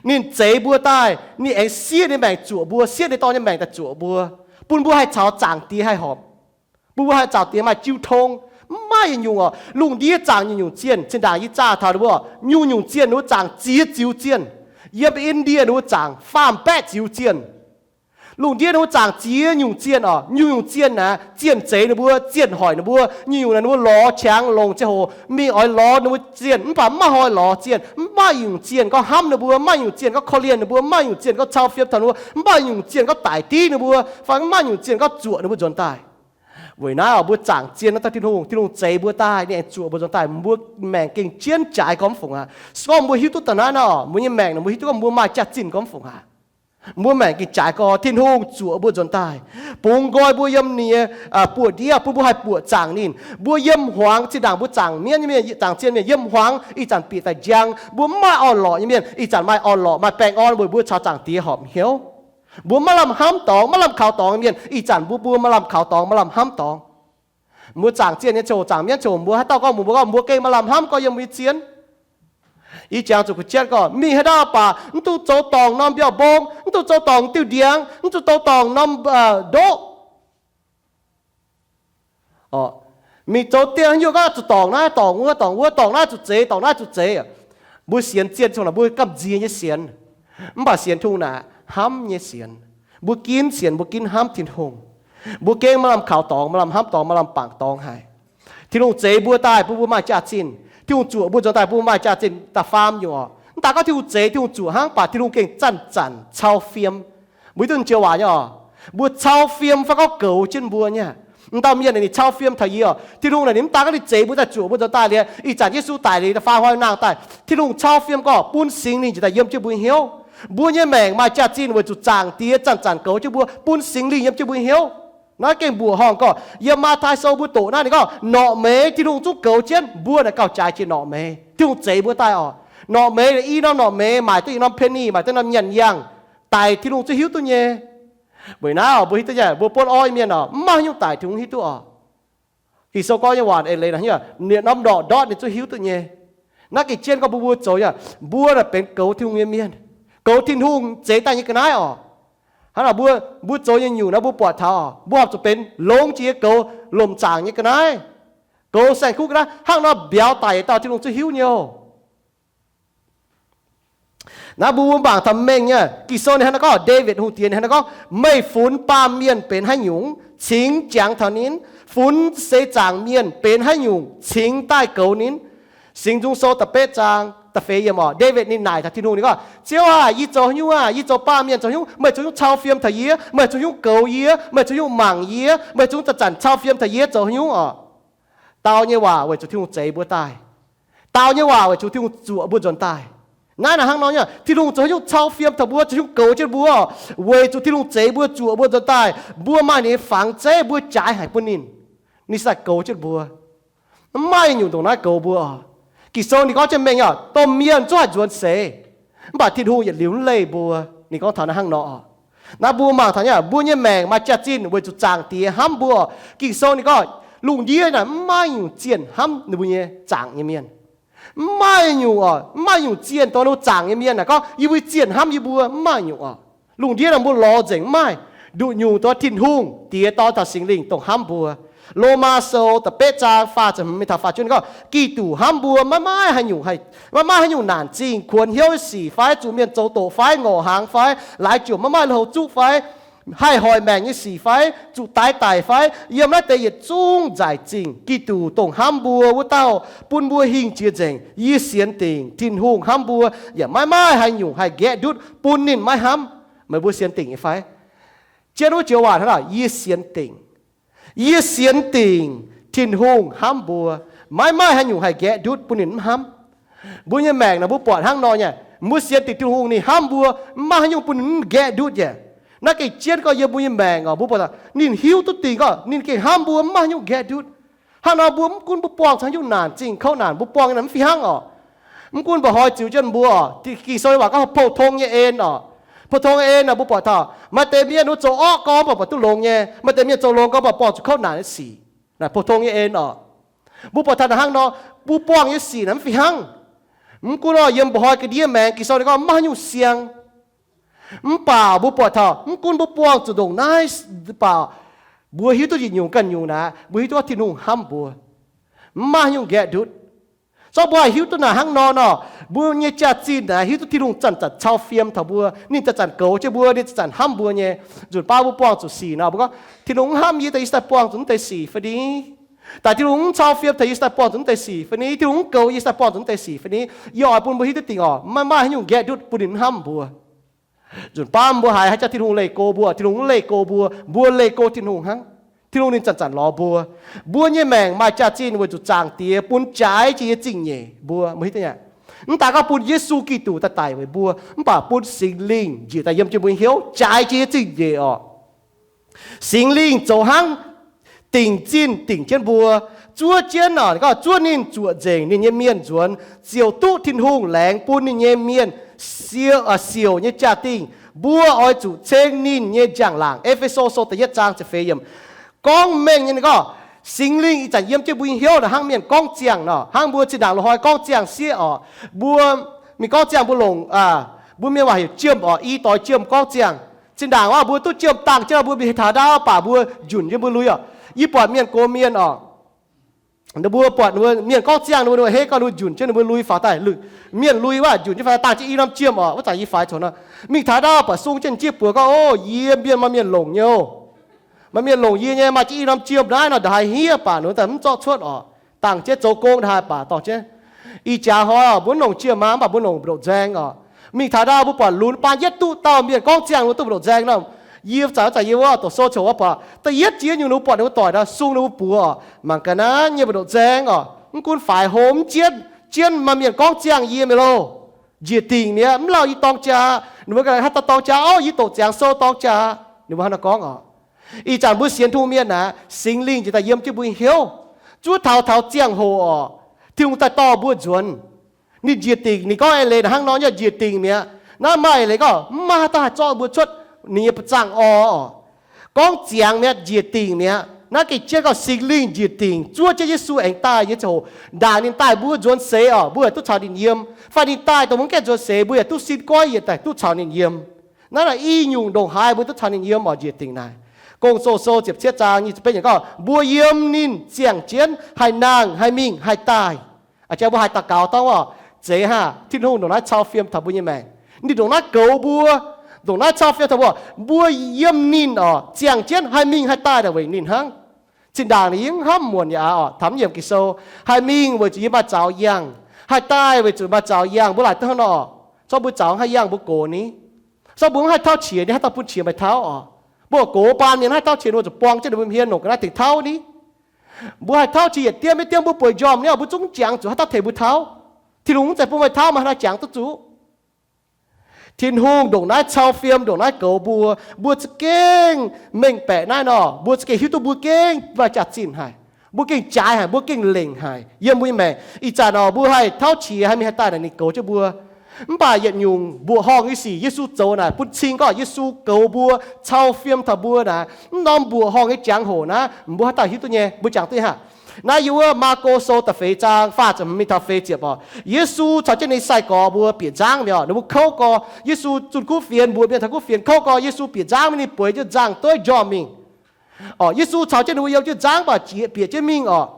Ninh zeix mbuo daaih, ninh aengx siev ninh maengc zuoqc mbuo, siev ninh dorn nyei maengc daaih zuoqc mbuo, bun mbuo haih caux Zaangc Diex haih horpc, bun mbuo haih Zaangc Diex maaih jiu tong. Mv maaih yietc nyungc orqc, lungh ndiev zaangc nyungc-nyungc zienh. Zinh ndaangc yie zaah taux ninh mbuo, nyungc-nyungc zienh ninh mbuo zaangc ziex ziux zienh. Yiem India ninh mbuo zaangc faam baeqv ziux zienh. Lungh ndiev ninh mbuo zaangc ziex nyungc zienh orqc, nyungc-nyungc zienh naaic, zienh zeix ninh mbuo, zienh hoic ninh mbuo. Nyungc-nyungc naaic ninh mbuo lorz qangx longc ziangh hoc mingh oix lorz ninh mbuo zienh, mv baac mv maaih hnoi lorz zienh. Mv maaih nyungc zienh gorngv hnamv ninh mbuo, mv maaih nyungc zienh gorngv korv-lienh ninh mbuo, mv maaih nyungc zienh gorngv cau fiem taux ninh mbuo, mv maaih nyungc zienh gorngv daic div ninh mbuo, fai mv maaih nyungc zienh gorngv zuoqc ninh mbuo nzuonx daaih. Weic naaiv orqc, mbuo zaangc zienh naaiv dauh Tin-Hungh, Tin-Hungh zeix mbuo daaih, ninh aengx zuoqc mbuo nzuonx daaih, mbuo maengc gengh jienv jaaix gormx fungc aqv. Se gorngv mbuo hiuv duqv daaih naaiv nor, mbuo nyei maengc naaic mbuo hiuv duqv gorngv mbuo maaih jaax-zinh gormx fungc aqv. Mbuo maengc gengh jaaix gorx, Tin-Hungh zuoqc mbuo nzuonx daaih, bungx nqoi mbuo yiem ninh nyei buoz-ndiev, bun mbuo haih buoqc zaangc ninh. Mbuo yiem hmuangx, zinh ndaangc mbuo zaangc mienv nyei mienh, zaangc zienh mienh yiem hmuangx, ih zanc bieqc daaih njang. Mbuo mv maaih orn-lorqc nyei mienh, ih zanc maaih orn-lorqc, maaih baengh orn weic mbuo caux Zaangc Diex horpc hnyouv. Mbuo maiv lamh hnamv dorngx, maiv lamh kaux dorngx nyei mienh, ih zanc mbuo, mbuo maaih lamh kaux dorngx, maaih lamh hnamv dorngx. Mbuo zaangc zienh nyei ziangh hoc, zaangc mienv ziangh hoc, mbuo haaix dauh gorngv mbuox mbuo gorngv mbuo gengh maaih lamh hnamv gorngv yiem mbuo nyei zien? Ih jangx zuqc kuh jienv gorngv mingh haaix dauh baac mv dungx zoux dorngc norm mbiauh mbong, mv dungx zoux dorngc diuh ndiangx, mv dungx zoux dorngc norm ndoqv. Mingh zoux dieh haaix nyungc gorngv zuqc dorngc naaiv dorngc wuov, dorngc wuov, dorngc naaiv zuqc zeix, dorngc naaiv zuqc zeix. Mbuo sienx zienh ziangh hoc mbuo gamh nziex nyei sienx, mv baac sienx Tin-Hungh naaic hnamv nyei sienx. Mbuo ginv sienx, mbuo ginv hnamv Tin-Hungh. Mbuo gengh maaih lamh kaux dorngx, maaih lamh hnamv dorngx, maaih lamh bangc dorngx haic. Tin-Hungh zeix mbuo daaih bun mbuo maaih jaax-zinh. Tin-Hungh zuoqc mbuo nzuonx daaih bun mbuo maaih jaax-zinh da'faam nyungc oc. Mv daaih gorngv Tin-Hungh zeix, Tin-Hungh zuoqc hnangv, mv baac Tin-Hungh gengh zanc-zanc cau fiem. Mbuo hiuv duqv joux waac nyei oc. Mbuo cau fiem fai gorngv goux jienv mbuo nyei. M'dauh mienh naaic ninh cau fiem taux yie oc. Tin-Hungh naaic ninh mv daaih gorngv ninh zeix mbuo daaih zuoqc mbuo nzuonx daaih liuz, ih zanc Yesu daic liuz da'faam hnoi nangh daaih, Tin-Hungh cau fiem gorngv bun Singx Lingh njiec daaih yiem jienv mbuo nyei hnyouv. Mbuo nyei maengc maaih jaax-zinh weic zuqc Zaangc Diex zanc-zanc goux jienv mbuo, bun Singx Lingh yiem jienv mbuo nyei hnyouv. Naaiv gengh mbuoqc horngh gorngv, yiem Matv^tai Sou mbuo doqc naaiv ninh gorngv, norqc meix Tin-Hungh zungv goux jienv mbuo naaic gauh jaaix jiex norqc meix. Tin-Hungh zeix mbuo daaih oc. Norqc meix, i norm norqc meix maaic duqv i norm penny, maaic duqv norm nyanc yangh, daic Tin-Hungh zungv hiuv duqv nyei. Weic naaiv oc, mbuo hiuv duqv nyei, mbuo buonv orv nyei mienh oc, mv maaih haaix nyungc daic Tin-Hungh hiuv duqv oc. Ging-Sou gorngv nyei waac eix leiz, norm ndorqc ndortv ninh zungv hiuv duqv nyei. Naaiv gengh jienv gorngv mbuo, mbuo zoux nyei, mbuo naaic benx goux Tin-Hungh nyei mienh, goux Tin-Hungh zeix daaih nyei ga'naaiv oc. Hnangv naaic mbuo, mbuo zoux nyei nyungc naaiv mbuo buatc taux, mbuo horpc zuqc benx longx jiex nyei goux lomc zaangc nyei ga'naaiv, goux saeng-kuv ga'naaiv, hnangv nor mbiauz daic yietc dauh Tin-Hungh zungv hiuv nyei oc. Naaiv mbuo, mbuo mangc taux mengh nyei, Ging-Sou ninh hnangv naaiv gorngv, Ndaawitv Hungh Diex ninh hnangv naaiv gorngv, meih funx baamh mienh benx haaix nyungc, cingx jangx taux ninh, funx seix zaangc mienh benx haaix nyungc, cingx daaih goux ninh. Singx Nzung Sou da'betv zaang da'feix yiemc oc, Ndaawitv ninh naaic taux Tin-Hungh, ninh gorngv, Ziouv aah! Yie zoux haaix nyungc aah? Yie zoux baamh mienh zoux haaix nyungc? Meih zoux haaix nyungc cau fiem taux yie? Meih zoux haaix nyungc goux yie? Meih zoux haaix nyungc mangc yie? Meih zoux haaix nyungc zanc-zanc cau fiem taux yie? Zoux haaix nyungc oc? Dau nyei waac weic zuqc Tin-Hungh zeix mbuo daaih. Dau nyei waac weic zuqc Tin-Hungh zuoqc mbuo nzuonx daaih. Naaiv naaic hnangv nor nyei, Tin-Hungh zoux haaix nyungc cau fiem taux mbuo, zoux haaix nyungc goux jienv mbuo, weic zuqc Tin-Hungh zeix mbuo, zuoqc mbuo nzuonx daaih. Mbuo maaih ninh nyei fangx zeiv, mbuo jaaix haic bun ninh, ninh cingx daaih goux jienv mbuo. Mv maaih nyungc ndongc naaiv goux mbuo oc. Ging-Sou ninh gorngv jienv mengh oc, domh mienh zungv haih nzuonx seix, mv baac Tin-Hungh yietc liuz mv leih mbuo. Ninh gorngv taux naaiv hnangv nor oc. Naaiv mbuo mangc taux nyei, mbuo nyei maengc maaih jaax-zinh weic zuqc Zaangc Diex hnamv mbuo oc. Ging-Sou ninh gorngv, lungh ndiev naaic mv maaih nyungc zienh hnamv ninh mbuo nyei zaangc nyei mienh. Mv maaih nyungc oc, mv maaih nyungc zienh dongh ninh mbuo zaangc nyei mienh naaic gorngv, yie mbuo zienh hnamv yie mbuo, mv maaih nyungc oc. Lungh ndiev naaic mbuo lorz nzengc mv maaih. Nduqc nyungc dongh Tin-Hungh Diex, Dorn caux Singx Lingh dongh hnamv mbuo. Lomaa Sou da'betv zaang faah ziepc hmz mingh taux faah juov gorngv, Giduc hnamv mbuo maiv maaih haaix nyungc, maiv maaih haaix nyungc naanc zingh, kuonx hnyouv nyei sic fai, zuqc mienh zoux doqc fai, ngorc hnaangx fai, laaix jomc maiv maaih lui-houx zuqv fai, haih hoic maengc nyei sic fai, zuqc daix daic fai, yiem naaiv deix yietc zungv nzaic zingh Giduc dongh hnamv mbuo wuov dauh bun mbuo hingh jiex nzengc. Yie sienx dingc Tin-Hungh hnamv mbuo yaac maiv maaih haaix nyungc haih nqaeqv ndutv bun ninh maiv hnamv. Meih mbuo sienx dingc nyei fai? Jienv wuov joux waac hnangv naaic, yie sienx dingc. Yie sienx dingc Tin-Hungh hnamv mbuo, maiv maaih haaix nyungc haih nqaeqv ndutv bun ninh mv hnamv. Mbuo nyei maengc naaic mbuo buatc hnangv nor nyei, mbuo sienx dingc Tin-Hungh ninh hnamv mbuo, mv maaih haaix nyungc bun ninh mv nqaeqv ndutv nyei. Naaiv gengh jienv gorngv yiem mbuo nyei maengc oc, mbuo buatc ninh hiuv duqv dingc gorngv ninh gengh hnamv mbuo, mv maaih haaix nyungc nqaeqv ndutv. Hnangv nor mbuo mv gunv mbuo buangh caux haaix nyungc naanc zingh kouv naanc, mbuo buangh nyei naaic mv fih hnangv oc. Mv gunv mba'hnoi ziux jienv mbuo oc, Ging-Sou nyei waac gorngv 普通 nyei en oc. 普通 nyei en oc, mbuo buatc taux maaih deix mienh wuov zoux orqv gorngv mv baac buatc duqv longx nyei, maaih deix mienh zoux longx gorngv mv baac buangh zuqc kouv naanc nyei sic. 普通 nyei en oc. Mbuo buatc taux naaic hnangv nor, mbuo buangh nyei sic naaic mv fih hnangv. Mv gunv oc, yiem mba'hnoi ga'ndiev maengx Ging-Sou ninh gorngv mv maaih haaix nyungc siang. Mv baac mbuo buatc taux mv gunv mbuo buangh zuqc ndongc naaiv, mv baac mbuo hiuv duqv yietc nyungc ganh nyungc naaic, mbuo hiuv duqv Tin-Hungh hnamv mbuo, mv maaih haaix nyungc nqaeqv ndutv. Zorqv mbuo haih hiuv duqv naaic hnangv nor nor, mbuo nyei jaax-zinh naaic hiuv duqv Tin-Hungh zanc-zanc cau fiem taux mbuo, ninh zanc-zanc goux jienv mbuo, ninh zanc-zanc hnamv mbuo nyei. Nzunc baav mbuo buangh zuqc sic nor, mbuo gorngv, Tin-Hungh mv hnamv yie daaih yie cingx daaih buangh zuqc naaiv deix sic fai ni? Daaih Tin-Hungh mv cau fiem taux yie cingx daaih buangh zuqc naaiv deix sic fai ni? Tin-Hungh mv goux yie cingx daaih buangh zuqc naaiv deix sic fai ni? Yie oix bun mbuo hiuv duqv dingc oc, maiv maaih haaix nyungc nqaeqv ndutv bun ninh mv hnamv mbuo. Nzunc baav mbuo haiz haaix jaax Tin-Hungh leih go mbuo, Tin-Hungh mv leih go mbuo, mbuo leih go Tin-Hungh hnangv. Tin-Hungh ninh zanc-zanc lorz mbuo. Mbuo nyei maengc maaih jaax-zinh weic zuqc Zaangc Diex bun jaaix jiex nyei zingh nyeic mbuo, mbuo hiuv duqv nyei. Mv daaih gorngv bun Yesu Giduc daaih daic weic mbuo, mv baac bun Singx Lingh njiec daaih yiem jienv mbuo nyei hnyouv jaaix jiex nyei zingh nyeic oc. Singx Lingh zoux hnangv dingc zinh dingc jienv mbuo, zuov jienv oc, gorngv zuov ninh zuoqc nzengc ninh nyei mienh nzuonx, ziouc duqv Tin-Hungh laengz bun ninh nyei mienh siou, siouc nyei jaa-dingh. Mbuo oix zuqc ceng ninh nyei njang-laangc. E^fe^so Sou da'yietv zaang ziepc feix yiemc. Gorngv mengh nyei ninh gorngv, Singx Lingh ih zanc yiem jienv mbuo nyei hnyouv naaic hnangv mienh gorngv ziangh nor, hnangv mbuo zinh ndaangc loz-hnoi gorngv ziangh sieqv oc. Mbuo mingh gorngv ziangh mbuo longc, mbuo mienh waac heuc jiem oc, i doix jiem gorngv ziangh. Zinh ndaangc waac mbuo duqv jiem dangh jienv mbuo mingh taux ndaauv baac mbuo njunc jienv mbuo lui oc. Yie buatc mienh gox mienh oc, ninh mbuo buatc mienh gorngv ziangh ninh mbuo hei gorngv ninh mbuo njunc jienv ninh mbuo lui faaux daaih. Mienh lui waac njunc jienv faaux daaih dangh jienv i norm jiem oc. Wuov zanc yie faix coux nor, mingh taux ndaauv baac sung jienv jieqv buoz gorngv, O, yie mienh maaih mienh longc nyei oc. Maaih mienh longc yie nyei, maaih jienv i norm jiem naaiv nor, ndongc haaix hniev baac ninh daaih mv zorqv cuotv oc. Dangc jienv zoux gong ndongc haaix baac dorh jienv. Ih jaax hoz oc, mbuo longc jiem maah, mv baac mbuo longc mbu'ndongx nzaeng oc. Mingh taux ndau mbuo buatc lunx baan yietv duqv dauh mienh gorngv ziangh ninh mbuo duqv mbu'ndongx nzaeng nor, yie zanc zanc yie wuov doqc sou coc wuov buatc da'yietv jiex nyungc ninh mbuo buatc ninh mbuo doic nor sung ninh mbuo buoz oc, mangc ga'naaiv nyei mbu'ndongx nzaeng oc. Mv gunv faix hlo mv jienv, jienv maaih mienh gorngv ziangh yie mi'aqv loh. Njiec dingc mi'aqv, mv lauh yie dorng jaa. Ninh mbuo ganh haaix dauh dorng jaa? Orv, yie doqc ziangx sou dorng jaa. Ninh mbuo hnangv naaiv gorngv oc. Ih zanc mbuo sienx Tin-Hungh mienh aeqv, Singx Lingh njiec daaih yiem jienv mbuo nyei hnyouv, zuov taux taux ziangh hoc oc, Tin-Hungh daaih dorh mbuo nzuonx. Ninh njiec dingc, ninh gorngv eix leiz hnangv nor nyei, njiec dingc mi'aqv. Naaiv maaih eix leiz gorngv mv maaih haaix dauh haih zorqv mbuo cuotv ninh nyei ba'zangh orv oc. Gorngv ziangx mi'aqv, njiec dingc mi'aqv. Naaiv gengh jienv gorngv Singx Lingh njiec dingc zuov jienv Yesu aengx daaih nyei ziangh hoc, ndaangc ninh daaih mbuo nzuonx seix oc, mbuo yaac duqv caux ninh yiem. Fai ninh daaih dongh mbuo mv gaengh nzuonx seix, mbuo yaac duqv sin goiv yietc daaih duqv caux ninh yiem. Naaiv naaic i nyungc ndongc haaix mbuo duqv caux ninh yiem oc, njiec dingc naaic. Gong-Zoh sou ziepc cietv zaang nyic ziepc betv yiemc gorngv, mbuo yiem ninh ziangh jienv haih nangh, haih mingh, haih daaih. A'jang mbuo haiz daux gaux dorngv oc, zeiz hnangv Tin-Hungh ndongc naaiv cau fiem taux mbuo nyei maengc. Ninh ndongc naaiv goux mbuo, ndongc naaiv cau fiem taux mbuo. Mbuo yiem ninh oc, ziangh jienv haih mingh haih daaih naaic weic ninh hnangv. Zinh ndaangc ninh yie hnamv muonc yaac aqc oc, taux mv yiemc Ging-Sou, haih mingh weic zuqc yie maaih zaux yangh, haih daaih weic zuqc maaih zaux yangh. Mbuo laaic duqv hnangv nor oc. Zorqv mbuo zaux mv haih yangh mbuo gox ni. Zorqv mbuo mv haih tauv qiex, ninh haaix dauh bun qiex meih tauv oc? Mbuo gox baan mienh haih tauv qiex, ninh mbuo zuqc buang jienv ninh mbuo hmien longc ga'naaiv tengx tauv ni. Mbuo haih tauv qiex yietc diemv, yietc diemv mbuo bueix njormh ni oc, mbuo zungv jangx zuqc haaix dauh tengx mbuo tauv. Tin-Hungh mv zeiz bun meih tauv, meih hnangv naaiv jangx duqv zuqc. Tin-Hungh ndongc naaiv cau fiem, ndongc naaiv goux mbuo. Mbuo za'gengh mengh baeqc naaiv nor, mbuo za'gengh hiuv duqv mbuo gengh maaih jaax-zinh haic, mbuo gengh jaaix haic, mbuo gengh lengc haic yiem mbuo nyei maengc. Ih zanc oc, mbuo haih tauv qiex haih mingh haih daaih naaic ninh goux jienv mbuo. Mv baac yietc nyungc mbuoqc horngh nyei sic Yesu zoux naaic bun cing gorngv Yesu goux mbuo, cau fiem taux mbuo naaic. Mv norm mbuoqc horngh nyei jangx-hoc naaiv mbuo haaix dauh hiuv duqv nyei? Mbuo jangx duqv haaix? Naaiv yiem wuov Maako Sou da'feix zaang faah ziepc hmz mingh taux feix ziepc oc. Yesu caux jienv ninh nyei sai-gorx mbuo bieqc nzangv mi'aqv oc. Ninh mbuo kouv gorx, Yesu zunh kuv fienx, mbuox mienh taux kuv fienx, kouv gorx Yesu bieqc nzangv mingh, ninh bueix jienv nzangv-dueiv njormh mingh. Oc, Yesu caux jienv ninh mbuo yiem jienv nzangv baac jiex bieqc jienv mingh oc.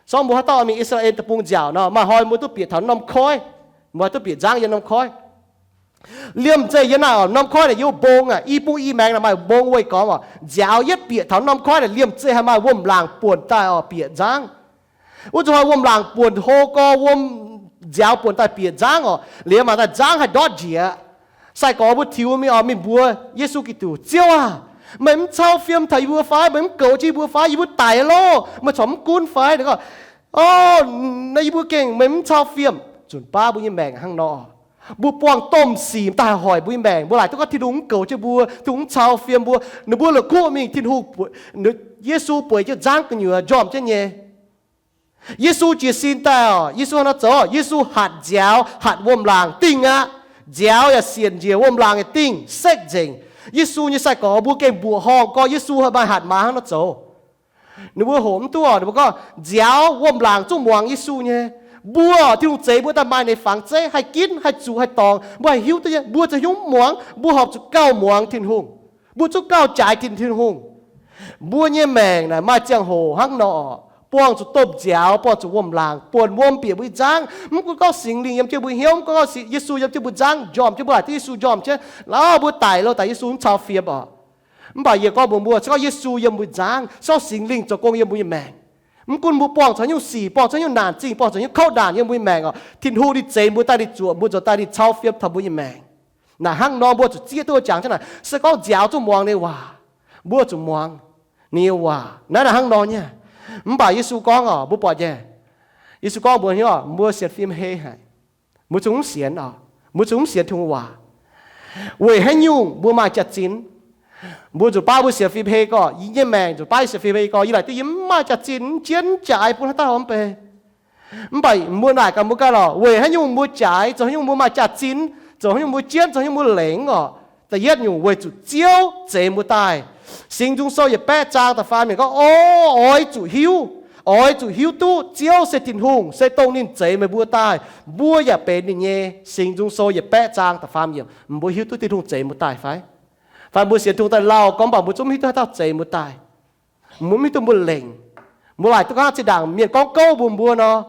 Sorng mbuo haaix dauh mingh I^saa^laa^en Deic-Bung nziaauc nor, maaih hnoi mbuo duqv bieqc taux norm koiv. Mbuo haih duqv bieqc nzangv yiem norm koiv. Liemh zeih yiem naaic oc, norm koiv naaic yiem wuov mbong aac, i bung i maengx naaic maaih mbong weih gormx oc. Nziaaux yietv bieqc taux norm koiv naaic, liemh zeih haih maaih wuom-laangc buonc daaih oc, bieqc nzangv. Wuov zuqc haih wuom-laangc buonc hlo gorx, wuom, nziaaux buonc daaih bieqc nzangv oc. Liemh maac daaih nzangv haih ndortv njiec. Sai-gorx mbuo tiux mingh oc, mingh mbuox Yesu Giduc, Ziouv aah! Meih mv cau fiem taux yie mbuo fai? Meih mv goux jienv yie mbuo fai? Yie mbuo daic loh! Meih corc mv gunv fai? Ninh gorngv, Ov, naaiv yie mbuo gengh meih mv cau fiem. Zunc baav mbuo nyei maengc hnangv nor. Mbuo buangh domh sic daaih haih hoic mbuo nyei maengc. Mbuo laaic duqv gorngv Tin-Hungh mv goux jienv mbuo, Tin-Hungh mv cau fiem mbuo. Ninh mbuo la'kuqv mingh, Tin-Hungh, Yesu bueix jienv nzangv gu'nyuoz njormh jienv nyei. Yesu jiez sin daaih oc, Yesu hnangv nor zoux. Yesu hatc nziaaux, hatc wuom-laangc dingh aqv. Nziaaux yaac sienc njiec, wuom-laangc yaac dingh sekv nzengc. Yesu nyei sai-gorx mbuo gengh mbuoqc horngh gorx Yesu maaih hatc maaz hnangv nor zoux. Ninh mbuo hoqc mv duqv oc. Ninh mbuo gorngv nziaaux wuom-laangc zungv muangx Yesu nyei. Mbuo, Tin-Hungh zeix mbuo daaih maaih ninh nyei fangx zeiv, haih ginv, haih zuqc, haih dorngx, mbuo haih hiuv duqv nyei. Mbuo za'gengh mv muangx, mbuo horpc zuqc gauh muangx Tin-Hungh. Mbuo zungv gauh jaaix Tin, Tin-Hungh. Mbuo nyei maengc naaic maaih ziangh hoc hnangv nor, buangh zuqc domh nziaaux, buangh zuqc wuom-laangc buonc wuom bieqc mbuo nyei nzangv. Mv gunv gorngv Singx Lingh yiem jienv mbuo hnyouv, mv gunv gorngv Yesu yiem jienv mbuo nzangv, njormh jienv mbuo, laaic duqv Yesu njormh jienv, lauh, mbuo daic loh, daaih Yesu mv cau fiem oc. Mv baac yie gorngv mbuox mbuo, se gorngv Yesu yiem mbuo nzangv, se gorngv Singx Lingh zoux gong yiem mbuo nyei maengc, mv gunv mbuo buangh zuqc haaix nyungc sic, buangh zuqc haaix nyungc naanc zingh, buangh zuqc haaix nyungc kouv naanc yiem mbuo nyei maengc oc, Tin-Hungh ninh zeix mbuo daaih, ninh zuoqc mbuo, zoux daaih ninh cau fiem taux mbuo nyei maengc. Naaic hnangv nor mbuo zuqc zieqv duqv jangx jienv naaic, se gorngv nziaaux zungv muangx ninh nyei waac, mbuo zuqc muangx ninh nyei waac. Naaiv naaic hnangv nor nyei. Mv baac Yesu gorngv oc, mbuo buatc nyei, Yesu gorngv mbuox hnyouv, mbuo sienx fim hei haic. Mbuo zungv mv sienx oc. Mbuo zungv mv sienx Tin-Hungh waac. Weic haaix nyungc mbuo maaih jaax-zinh? Mbuo zuqc baav mbuo sienx fim hei gorx, yie nyei maengc zuqc baav yie sienx fim hei gorx, yie laaic duqv yie mv maaih jaax-zinh, mv jienv mv jaaix bun haaix dauh mv bei. Mv baac mbuo naaic gaax mbuo ganh lorqc, weic haaix nyungc mbuo jaaix, zoux haaix nyungc mbuo maaih jaax-zinh, zoux haaix nyungc mbuo jienv, zoux haaix nyungc mbuo lengc oc. Da'yietv nyungc weic zuqc Ziouv zeix mbuo daaih. Singx Nzung Sou yietc baeqv zaang da'faam yiemc gorngv, O, oix zuqc hiuv, oix zuqc hiuv duqv Ziouv se Tin-Hungh, se dongh ninh zeix meih mbuo daaih, mbuo yaac benx ninh nyei. Singx Nzung Sou yietc baeqv zaang da'faam yiemc. Mbuo hiuv duqv Tin-Hungh zeix mbuo daaih fai? Fai mbuo sienx Tin-Hungh daaih lauh gorngv, mv baac mbuo zungv mv hiuv duqv haaix dauh zeix mbuo daaih. Mbuo mv hiuv duqv mbuo lengc. Mbuo laaic duqv gorngv zinh ndaangc mienh gorngv gouv mbuox mbuo nor,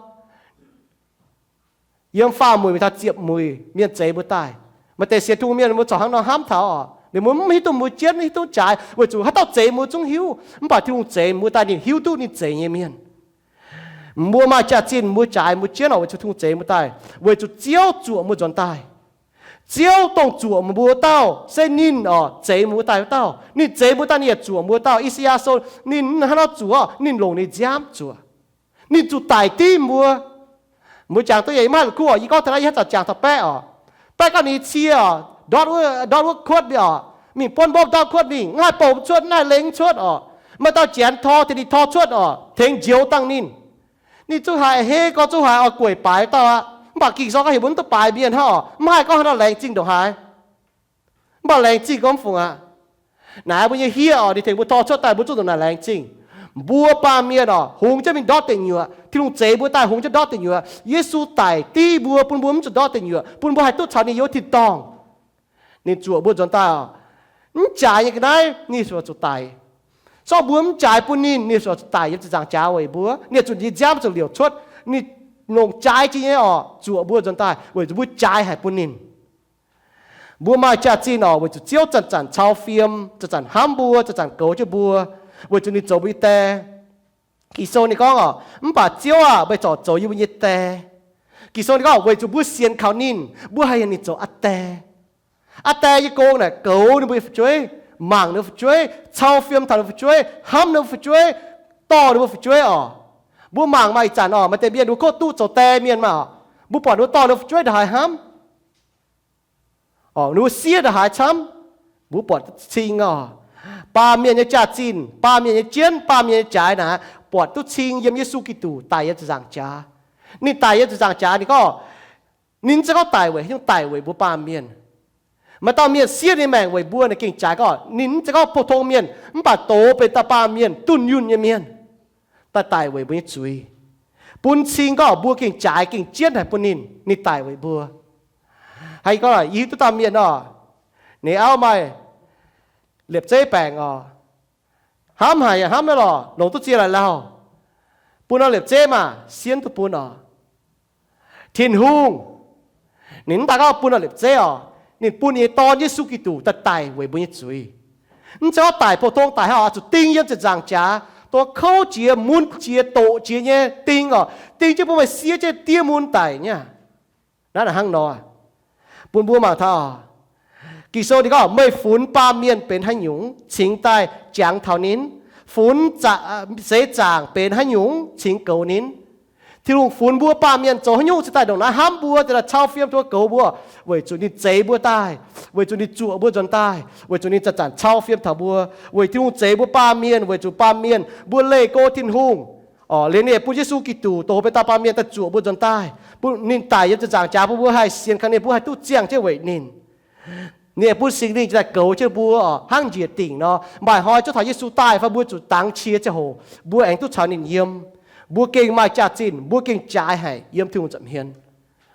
yiem faah muic mingh taux ziepc muic mienh zeix mbuo daaih. Maaih deix sienx Tin-Hungh mienh mbuo corc hnangv nor hnamv taux oc. Ninh mbuo mv hiuv duqv mbuo jienv, hiuv duqv jaaix, weic zuqc haaix dauh zeix mbuo zungv hiuv. Mv baac Tin-Hungh zeix mbuo daaih ninh hiuv duqv ninh zeix nyei mienh. Mbuo maaih jaax-zinh mbuo jaaix mbuo jienv oc, weic zuqc Tin-Hungh zeix mbuo daaih, weic zuqc Ziouv zuoqc mbuo nzuonx daaih. Ziouv dongh zuoqc mbuo wuov dauh, se ninh oc zeix mbuo daaih wuov dauh. Ninh zeix mbuo daaih ninh yaac zuoqc mbuo dauh. I^saa^yaa Sou, ninh hnangv nor zuoqc, ninh longc ninh nziaamv zuoqc. Ninh zuqc daic div mbuo. Mbuo jangx duqv yie maiv haih la'kuqv oc, yie gorngv taux naaiv yie haaix zanc jangx taux Baeqv oc. Baeqv ganh ninh cie oc, ndortv wuov, ndortv wuov kuotv mingh oc, mingh buonv mbopv ndortv kuotv mingh, mv haih bouh cuotv, mv haih lengx cuotv oc. Maaih dauh janx tor, tengx ninh tor cuotv oc, tengx njoux dangh ninh. Ninh zungv haiz hei gorx zungv haiz oix gueic baaix dauh aqv. Mv baac Ging-Sou gorngv heuc mbuo mv duqv baaix mienh hnangv oc, mv haih gorngv haaix nor laengz zingh ndongc haaix. Mv baac laengz zingh gorngv mv fungc aqv. Naaiv mbuo nyei hiev oc, ninh tengx mbuo tor cuotv daaih mbuo zungv ndongc naaic laengz zingh. Mbuo baamh mienh oc, hungx jienv mingh ndortv deic nyuoqc. Tin-Hungh zeix mbuo daaih hungx jienv ndortv deic nyuoqc. Yesu daic div mbuo, bun mbuo mv zuqc ndortv deic nyuoqc, bun mbuo haih duqv caux ninh yiem tin-dorngh. Ninh zuoqc mbuo nzuonx daaih oc. Mv jaaix nyei ga'naaiv ninh ziouc zuqc daic. Zorqv mbuo mv jaaix bun ninh, ninh ziouc zuqc daic yiem ziepc nzaangc jaax weic mbuo. Ninh zuqc ninh nziaamv zuqc liouc cuotv. Ninh longc jaaix jiex nyei oc, zuoqc mbuo nzuonx daaih weic zuqc mbuo jaaix haic bun ninh. Mbuo maaih jaax-zinh oc, weic zuqc Ziouv zanc-zanc cau fiem, zanc-zanc hnamv mbuo, zanc-zanc goux jienv mbuo, weic zuqc ninh zoux mbuo nyei die. Ging-Sou ninh gorngv oc, mv baac Ziouv aah! Meih corc zoux yie mbuo nyei die. Ging-Sou ninh gorngv weic zuqc mbuo sienx kaux ninh, mbuo haih yangh ninh zoux aa die. Aa die nyei gong naaic goux ninh mbuo nyei fu'jueiv, mangc ninh mbuo fu'jueiv, cau fiem taux ninh mbuo fu'jueiv, hnamv ninh mbuo fu'jueiv, dorh ninh mbuo fu'jueiv oc. Mbuo mangc maaih ih zanc oc, maaih deix mienh ninh mbuo kov duqv zoux die mienh maah oc, mbuo buatc ninh mbuo dorh ninh mbuo fu'jueiv ndongc haaix hnamv. Oc, ninh mbuo siev ndongc haaix camv, mbuo buatc duqv cing oc. Baamh mienh nyei jaax-zinh, baamh mienh nyei jienv, baamh mienh nyei jaaix naaic, buatc duqv cing yiem Yesu Giduc daic yiem ziepc nzaangc jaax. Ninh daic yiem ziepc nzaangc jaax ninh gorngv, ninh mv zeiz gorngv daic weic haaix nyungc, daic weic mbuo baamh mienh. Maaih dauh mienh siev ninh maengc weic mbuo naaic gengh jaaix gorngv ninh mv zeiz gorngv pou-tong mienh, mv baac doz benx dauh baamh mienh, dunh yunh nyei mienh, daaih daic weic mbuo nyei zuiz, bun cing gorngv mbuo gengh jaaix gengh jienv haic bun ninh, ninh daic weic mbuo. Haiz gorngv yie hiuv duqv dauh mienh oc, ninh auv maaih liepc zeiv baengc oc, hnamv haic yaac hnamv naaiv lorqc, longc duqv ziex laaix lauh, bun norm liepc zeiv maah, sienv duqv bun oc. Tin-Hungh ninh mv daaih gorngv bun norm liepc zeiv oc, ninh bun ninh nyei Dorn Yesu Giduc daaih daic weic mbuo nyei zuiz. Mv zeiz gorngv daic pou-tong daic hnangv oc, zuqc ding yiem ziepc nzaangc jaax, dongh kouv jiex, mun jiex, doqc jiex nyei ding oc, ding jienv bun meih siev jienv diev mun daic nyei aqv. Naaiv hnangv nor, bun mbuo mangc taux, Ging-Sou ninh gorngv, meih funx baamh mienh benx haaix nyungc cingx daaih jangx taux ninh? Funx seix zaangc benx haaix nyungc cingx goux ninh? Tin-Hungh funx mbuo baamh mienh zoux haaix nyungc cingx daaih ndongc naaiv hnamv mbuo, cingx daaih cau fiem tov goux mbuo? Weic zuqc ninh zeix mbuo daaih, weic zuqc ninh zuoqc mbuo nzuonx daaih, weic zuqc ninh zanc-zanc cau fiem taux mbuo. Weic Tin-Hungh zeix mbuo baamh mienh weic zuqc baamh mienh mbuo leih go Tin-Hungh. Oc, liuz ninh bun Yesu Giduc, dongh benx dauh baamh mienh, daaih zuoqc mbuo nzuonx daaih, bun ninh daic yiem ziepc nzaangc jaax bun mbuo haih sienx kaux ninh, mbuo haih duqv ziangh jienv weic ninh. Ninh bun Singx Lingh daaih goux jienv mbuo oc, hnangv njiec dingc nor. Mv baac hnoi zouv taux Yesu daaih fai mbuo zuqc dangx qiex ziangh hoc, mbuo aengx duqv caux ninh yiem. Mbuo gengh maaih jaax-zinh, mbuo gengh jaaix haic yiem Tin-Hungh nza'hmien.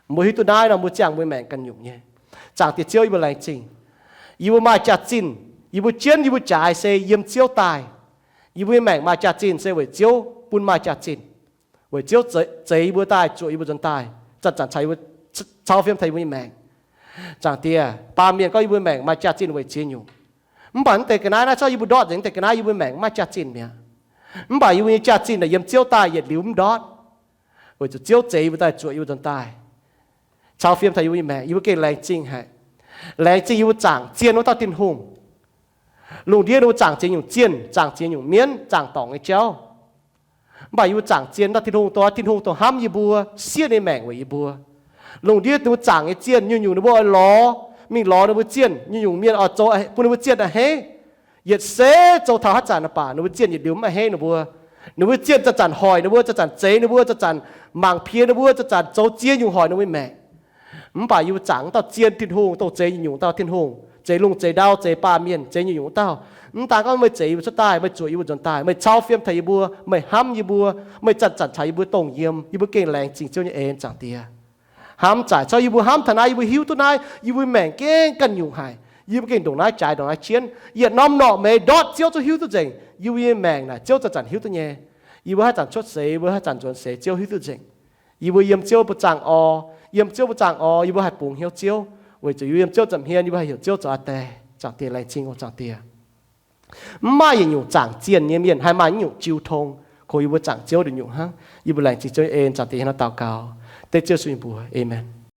Mbuo hiuv duqv naaiv nor, mbuo ziangh mbuo maengc ganh nyungc nyei. Zaangc Diex Ziouv, yie mbuo laengz zingh. Yie mbuo maaih jaax-zinh, yie mbuo jienv yie mbuo jaaix se yiem Ziouv daaih. Yie mbuo nyei maengc maaih jaax-zinh se weic Ziouv bun maaih jaax-zinh, weic Ziouv zeix yie mbuo daaih, zuoqc yie mbuo nzuonx daaih, zanc-zanc caux yie mbuo, cau fiem taux yie mbuo nyei maengc. Zaangc Diex, baamh mienh gorngv yie mbuo maengc maaih jaax-zinh weic ziex nyungc. Mv baac mv deix ga'naaiv naaiv, zorqv yie mbuo ndortv nzengc mv deix ga'naaiv, yie mbuo maengc maiv maaih jaax-zinh mi'aqv. Mv baac yie mbuo nyei jaax-zinh naaic yiem Ziouv daaih yietc liuz mv ndortv, weic zuqc Ziouv zeix yie mbuo daaih, zuoqc yie mbuo nzuonx daaih, cau fiem taux yie mbuo nyei maengc. Yie mbuo gengh laengz zingh haic. Laengz zingh yie mbuo zaangc zien wuov dauh Tin-Hungh. Lungh ndiev ninh mbuo zaangc ziex nyungc zienh, zaangc ziex nyungc mienv, zaangc dorngc nyei jauv. Mv baac yie mbuo zaangc zien dauh Tin-Hungh, dongh Tin-Hungh dongh hnamv yie mbuo, siev ninh maengc weic yie mbuo. Lungh ndiev ninh mbuo zaangc nyei zienh nyungc-nyungc ninh mbuo oix lorz, mingh lorz ninh mbuo zienh, nyungc-nyungc mienh oix zoux bun ninh mbuo zienh a'hneiv. Yietc seix zoux taux haaix zanc baac ninh mbuo zienh yietc liuz mv a'hneiv ninh mbuo. Ninh mbuo zienh zanc-zanc hoic ninh mbuo, zanc-zanc zeix ninh mbuo, zanc-zanc mangc piex ninh mbuo, zanc-zanc zoux ziex nyungc hoic ninh mbuo maengc. Mv baac yie mbuo zaangc wuov dauh zien Tin-Hungh, dongh zeix nyungc-nyungc dauh Tin-Hungh, zeix lungh zeix ndau, zeix baamh mienh, zeix nyungc-nyungc wuov dauh. Mv daan gorngv meih zeix yie mbuo cuotv daaih, meih zuoqc yie mbuo nzuonx daaih, meih cau fiem taux yie mbuo, meih hnamv yie mbuo, meih zanc-zanc caux yie mbuo dongh yiem, yie mbuo gengh laengz zingh Ziouv nyei en, Zaangc Diex. Hnamv zaaic, zorqv yie mbuo hnamv taux naaiv, yie mbuo hiuv duqv naaiv, yie mbuo maengc gengh ganh nyungc haic. Yie mbuo gengh ndongc naaiv jaaix ndongc naaiv jienv. Yietc norm norqc meix ndortv Ziouv zungv hiuv duqv nzengc. Yie mbuo nyei maengc naaic Ziouv zanc-zanc hiuv duqv nyei. Yie mbuo haaix zanc cuotv seix, yie mbuo haaix zanc nzuonx seix, Ziouv hiuv duqv nzengc. Yie mbuo yiem Ziouv mbuo zaangc orv, yiem Ziouv mbuo zaangc orv, yie mbuo haih bungx hnyouv Ziouv, weic zuqc yie mbuo yiem Ziouv nza'hmien, yie mbuo haih heuc Ziouv zoux aa die. Zaangc Diex, laengz zingh oc Zaangc Diex. Mv maaih yietc nyungc zaangc zienh nyei mienh haih maaih nyungc jiu tong, kungx yie mbuo zaangc Ziouv nduqc nyungc hnangv. Yie mbuo laengz zingh Ziouv nyei en. Zaangc Diex, hieh nor daux gaux, dengv Ziouv Yesu nyei mbuox, aamen.